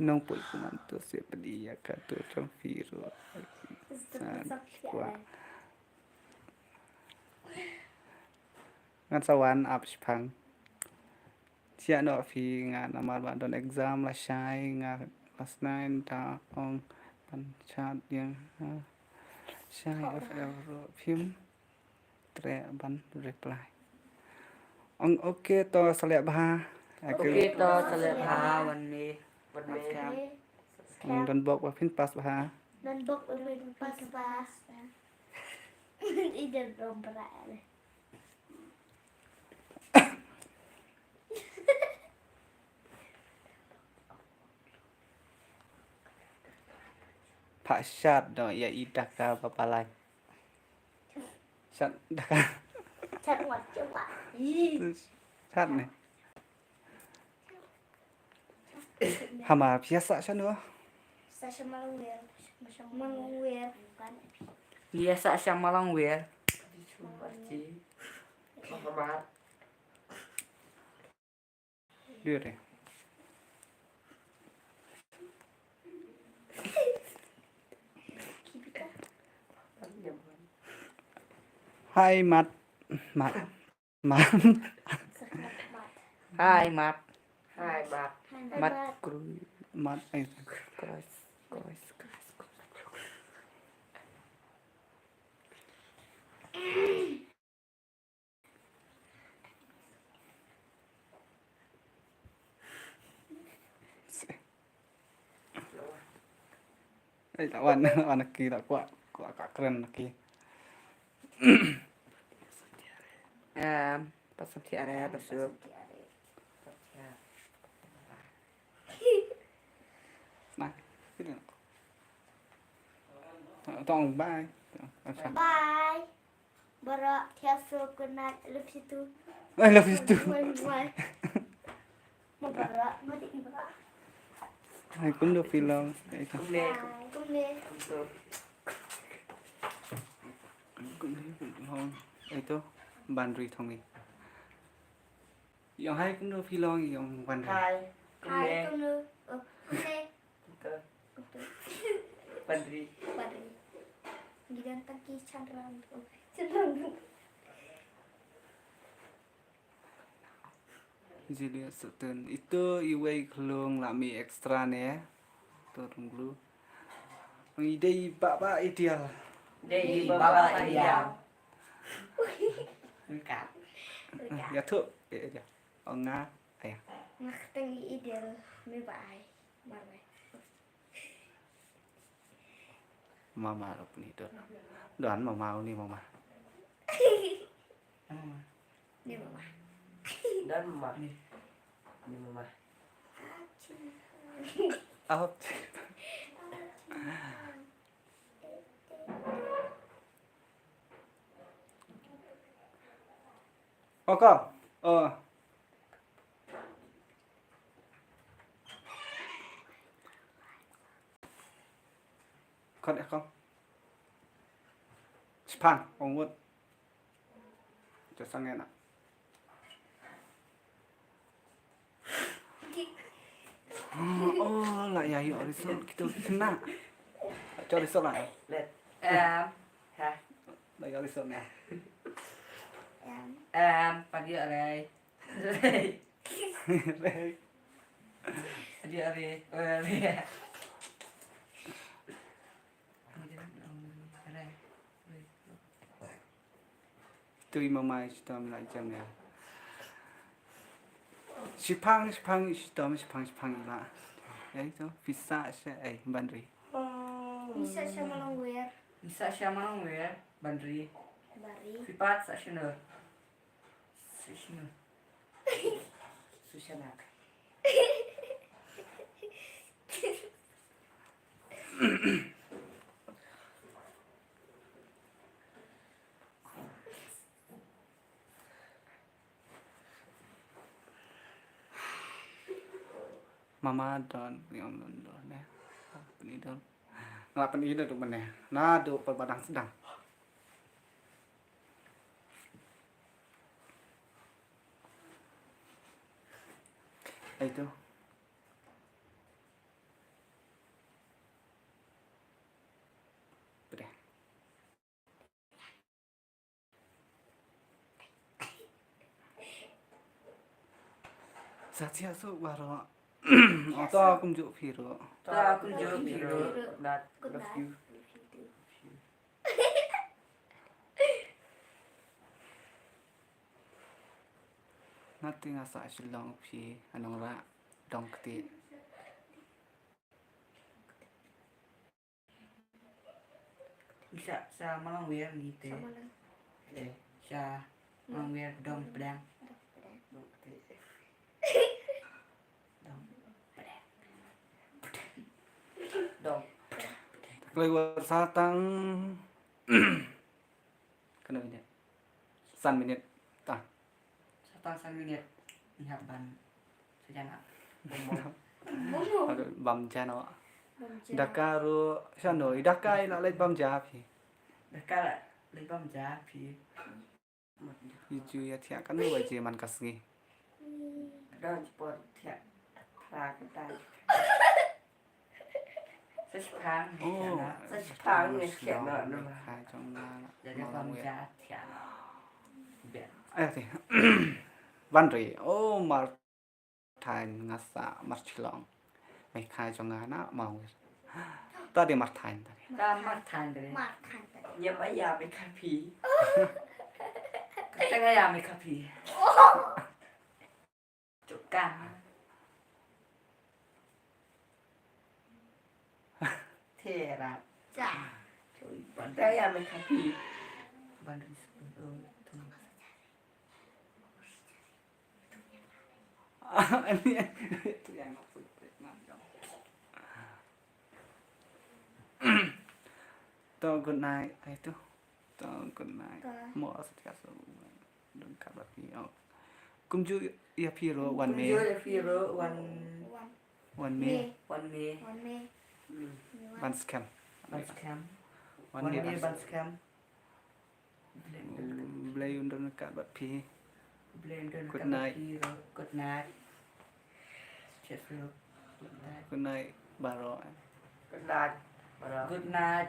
Nongpoi kumto seh pynïa ka tu trong phi ruh. Sa kwah. Ngan sa wan ap shipang. Sia noh phi ngan namar ba don exam lashai nga last night da ong ban chat ïa nga. Shai F L ruh phim treh ban reply. Ong okay to sa leh bha. Okay to sa leh bha wan me. Wan me. Ong don bok ba phin pass bha. Don bok ba phin pass bha. Ida rom bra. Pha shat no ïa i daka ba palai. Shat daka. Shat wat cewa. Shat ne. Hama phi ïa sah shano? Sah sha Malongwir. Malongwir. Ïa sah sha Malongwir. Dire. Hai Mat. Mat. Mat. Hai Mat. Hai Mat. Mat kru. Mat ai. Kras, kras, kras, kras. Ai, ta wan, wan ki ta kwah, kwah ka kren ki. Em, pasang tiare, pasang. Nah, sini. Tong, bye. Bye. Bara, thiah suk, good night, I love you too. I love you too. Bye, bye. Ma bara, ma di bara. Hai, kumno phi long? Bye. Kumne. Kumne. Kumno phi long? Ito, boundary thong mi. Ïong hai kumno phi long ïong Wan Ri. Hai. Hai kumno. Oh, kumne. Kumto. Kumto. Wan Ri. Wan Ri. Gidan taki chanrang. Chanrang. Julius Sutton. Itu iwei klung la mi extra ne. Turun dulu. Ong idei baba ideal. Dei baba ideal. Ka. Ya tu. Ya, ya. Ong nga. Aya. Nga kata ideal. Me ba ai. Mar me. Mama ruh ni don. Don mama ni mama. Ni mama. Don mama. Ni. Ni mama. Out. Ong kong. Oh. Khot ïa kong. Shipang, ong wut. Josang ïa na. Oh, oh, la ïa ïoh result kito ki khynnah. Ïoh result la. Em, ha. La ïoh result na. Em, pagi ore. Ore. Pagi ore. Ore. Ore. Tui mamai shitom la jam ïa. Shipang, shipang, shitom, shipang, shipang la. Ya itu, pisa sha, eh, ban ri. Pisa sha malong wer. Pisa sha malong wer, ban ri. Ban ri. Pipat sa sha nur. Sa sha nur. Sa sha nak. Mama don, ni om don don ne. Ni don. Nga la pyni da tu mane. Na tu pynbadang sdang. Ai tu. Pede. Sa thiah suk baroh. To kumjuh phi ruh. To kumjuh phi ruh. Love you. Nga te nga sah Shillong phi, ha Nongrah dong kti. Sa, sa Malong Wer ngi te. Sa Malong. Eh, sa Malong Wer dong pdeng. Dong pdeng. Dong pdeng. Dong pdeng. Kloi wat sa tang. Kano minit? San minit. Ta. Sa tang san minit. Ngi hap ban. Sa jan ah. Bom bom. Bom bom. Aduh, bam jan awak. Bam jan. Daka ruh, shano, i daka i la leit bam ja phi. Daka la leit bam ja phi. I ju ïa thiah kan wa je man ka sngi. Don por thiah. Tra kita. Sa shipang. Oh, sa shipang ni sa shipang. Ka jong nga. Jadi bam ja thiah. Ai te. Ban ri. Oh, mar Thaiñ nga sah, mar Shillong. Mei ka jong nga na Malong Wer. Ta de mar Thaiñ ta de. Ta mar Thaiñ ta de. Mar Thaiñ ta de. Nya ma ïa mei ka phi. Ka ta nga ïa mei ka phi. Chukan. Thera. Cha. Ban da ïa mei ka phi. Ban ri. Ani, ani, itu yang aku ingat dong. To, good night. Ai tu. To, good night. To. Mo setia so. Dong kabar phi. Oh. Kumjuh ïa phi ruh wan me. Kumjuh ïa phi ruh wan. Wan me. Wan me. Wan me. Hmm. Ban skhem. Ban skhem. Wan me ban skhem. Blei un don ryngkat bad phi. Blei un don ryngkat bad phi ruh. Good night. Good night. Cheers, bro. Good night. Good night baroh. Good night baroh. Good night.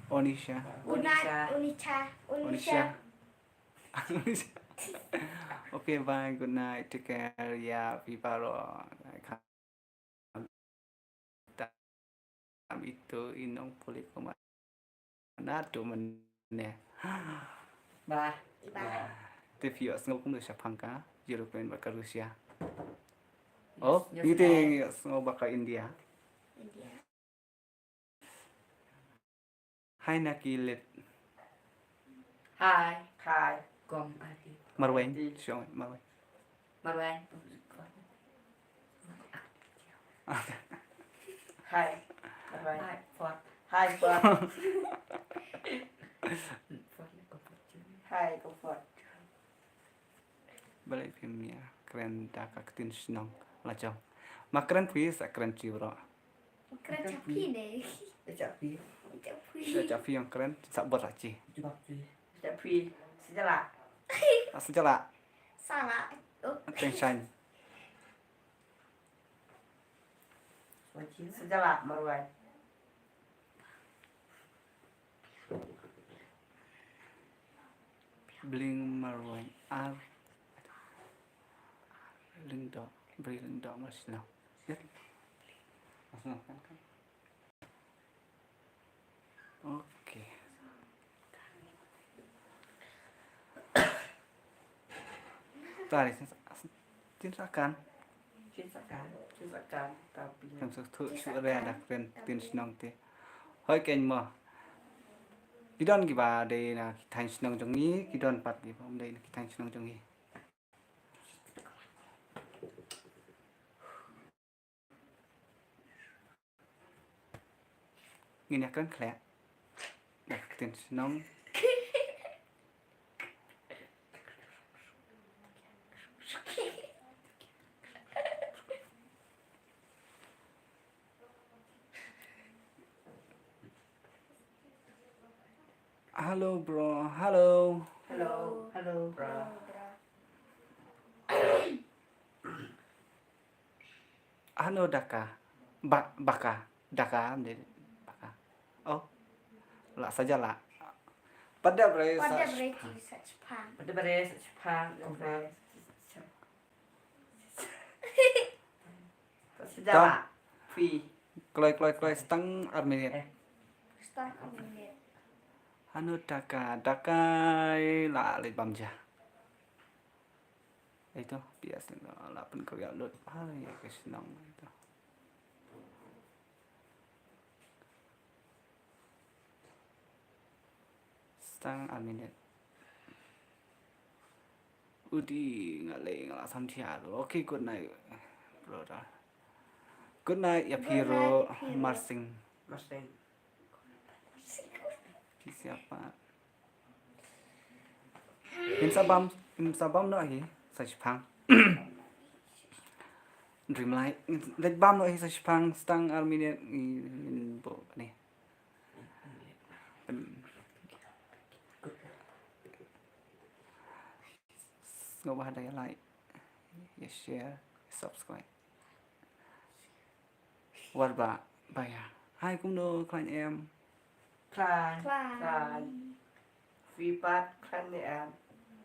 Onisha. Good night, Onisha. Onisha. Onisha. Okay, bye. Good night. Take care. Yeah, phi baroh. Tam ito i nongpule kumno. Na tu mane. Bye. Bye. Te phi ïohsngew kumno shaphang ka European bad ka Russia? Oh, phi te ïohsngew bad ka India. India. Hai na ki leit. Hai. Hai. Kong ati. Marwei. Ati. Shong marwei. Marwei. Hai. Marwei. Hai, Fort. Hai, Fort. Hai, Fort. Balei phim ïa kren da ka ktien shnong la jong? Ma kren phi sa kren chi bro. Kren cha phi ne. Cha phi. Cha phi. Cha phi ïong kren sa bor la chi. Cha phi. Cha phi. Sejala. Ah, sejala. Sala. Oh. Teng shine. Sejala marwei. Bling marwei ar. Lyngdoh, bri lyngdoh mar shnong. Yat. Mar shnong kan kan. Okay. Tari, tin sa kan. Tin sa kan, tin sa kan, tapi. Kan sa thu shu re da kren tin shnong te. Hoi ken mo. Ki don kiba dei na ki thaiñ shnong jong ngi, ki don pat kiba ym dei na ki thaiñ shnong jong ngi. Ngin ïa kren khleh da ka ktien shnong. Hello, bro. Hello. Hello. Hello, bro. Ano daka? Ba, baka. Daka, ym dei baka. Oh. La saja la. Pada bre. Pada sa bre chi sa chpang. Pada bre sa chpang. Pada bre. Sa saja la. Phi. Kloi, kloi, kloi, stang ar minit. Eh. Stang ar minit. Ano daka, daka la leit bam ja. Ito, biasa la pynkoyak lut. Hai, ka shnong ito. Stang a minute. Udi nga lei nga la sam thiah. Okay, good night, brother. Good night, ïa phi ruh, Marsing. Marsing. Ki siapa? Ngin sa bam, ngin sa bam noh hi sa shipang. Dreamlight. Ngin leit bam noh hi sa shipang, stang ar minit ngin buh ni. Sngewbha da ïa like, ïa share, subscribe. War ba, ba ïa. Hai, kumno, khlaiñ em? Khlaiñ. Khlaiñ. Khlaiñ. Phi pat khlaiñ ne em?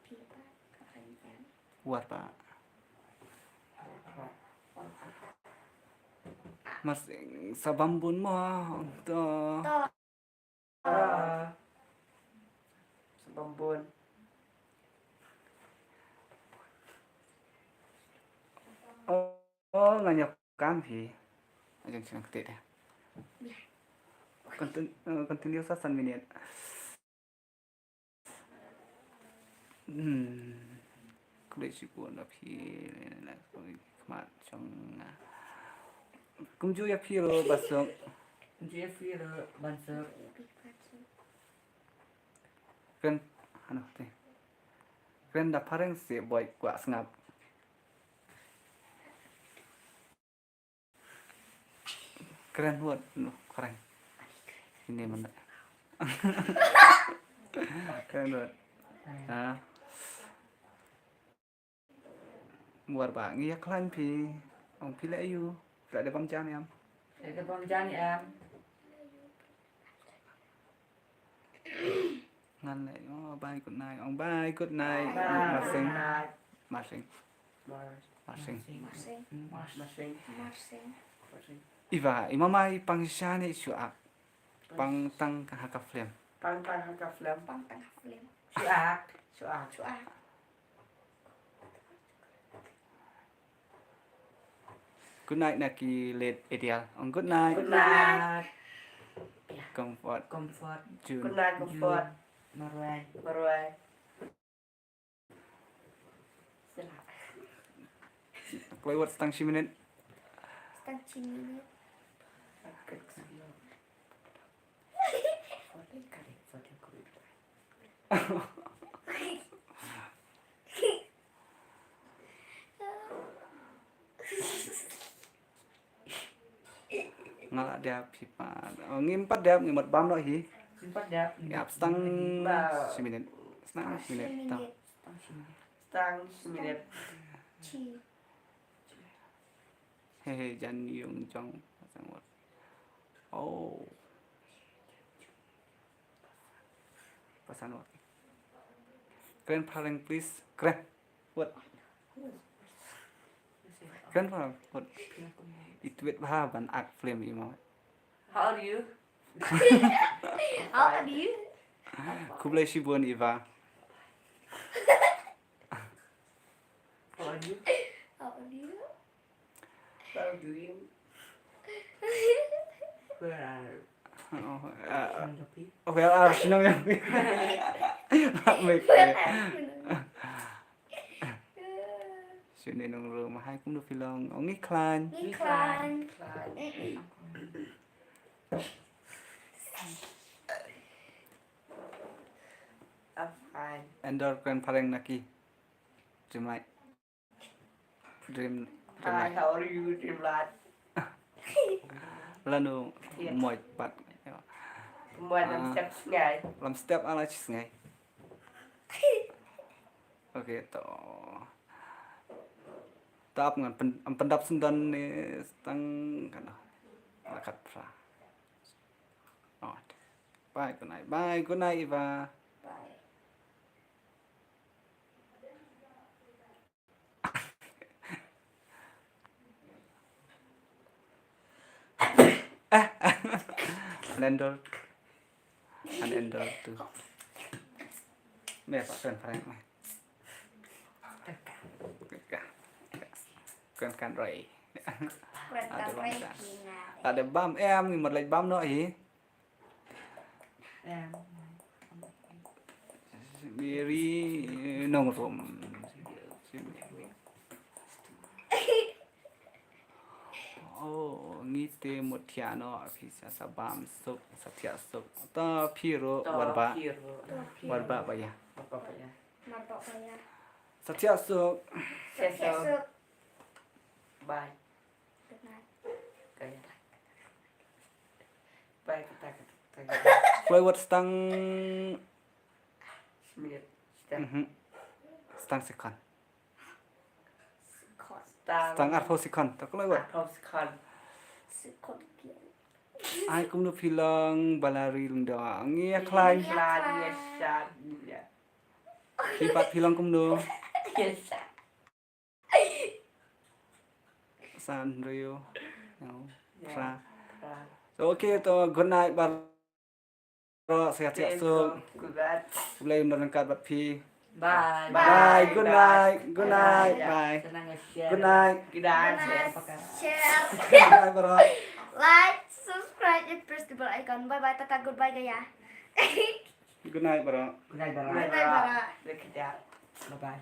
Phi pat khlaiñ em? War ba. Mas sa bam bun mo, to. To. Ah. Sa bam bun. Oh, oh, nga ñiah kam hi. Ajang sing kete deh. Continue, eh, continue sa san minit. Hmm. Khublei shibun ïa phi, khmat jong nga. Kumjuh ïa phi ruh Bansuk. Kumjuh ïa phi ruh Bansuk. Kren, ano te. Kren da phareng se boi kwah sngap. Kren wat, no, kren. Ini mana? Kren wat. Ha. War ba ngi ïa khlaiñ phi. Ong phi leh aïu. Phi leh da bam jan ïam. Leh da bam jan ïam. Ngan leh, oh, bye, good night. Ong bye, good night. Bye. Marsing. Marsing. Mar- Marsing. Marsing. Marsing. Marsing. Marsing. Iva, i mama i pang shisha ne shu ak? Pang tang ha ka film. Pang tang ha ka film. Pang tang ha film. Shu ak. Shu ak. Shu ak. Good night na ki leit Edial. Ong good night. Good night. Comfort. Comfort. Jun. Good night, Comfort. Jun. Marwei. Marwei. Sila. Kloi wat stang shi minit. Stang shi minit. Nga la dep hi pat. Oh, ngim pat dep, ngim pat bam noh hi. Ngim pat dep. Ïap stang shi minit. Stang shi minit. Stang shi minit. Stang shi minit. He he, jan yung jong. Oh. Pasan wat. Kren phareng, please. Kren. Wat. Kren phareng. Wat. It wet bha ban ak film i mo. How are you? How are you? Khublei shibun Iva. How are you? How are you? How are you? Where are Oh, uh, Shinong Yapi? Where are Shinong Yapi? Where are Shinong Yapi? Shinong Yapi. Hai, kumno phi long? Ong ngi khlaiñ. Ngi khlaiñ. I'm fine. Endor kren phareng na ki. Jumai. Dream, Hi, Dreamlight. How are you, Dreamlight? Lano Yes. Moj pat. Moj lam Ah. Step sngai. Lam step ala chi sngai. Okay, to. Tap ngan pen, am pendap sendon ni stang kan. Lakat pra. Oh. Bye, good night. Bye, good night, Iva. Bye. An endor. An endor tu. Me pa kren phareng me. Kren kan roi. Kren kan roi. Ada bam em, ngi mat lek bam noh hi. Mary Nongrum. Oh, ngi te mut thiah noh, phi sa, sa bam suk, sa thiah suk. To phi ruh, To war ba. Phi ruh. War ba ba ïa. War ba ba ïa. War ba ba ïa. Sa thiah suk. Sa thiah suk. Bye. Good night. Kaya. Bye, kata, kata, kata. Kloi wat stang minit. Step. Mhm. Stang second. Second. Stang Stang arphew second. Ta kloi wat. Arphew second. Second kian. Ai kumno phi long Balari Lyngdoh. Ngi ïa khlaiñ. Ngi ïa khlaiñ, ngi ïa shad, ngi ïa. Phi pat phi long kumno? Ïa shad. San Rio. No. Pra. Pra. So, okay, to good night, baroh. Sa thiah suk. Good night. Khublei ïa u nongkat bad phi. Bye. Bye. Good night. Good night. Bye. Bye. Good night. Good night. Share. Good night, baroh. Like, subscribe, and press the bell icon. Bye bye, tata, goodbye, gaya. Good night, baroh. Good night, baroh. Good night, baroh. Bye bye.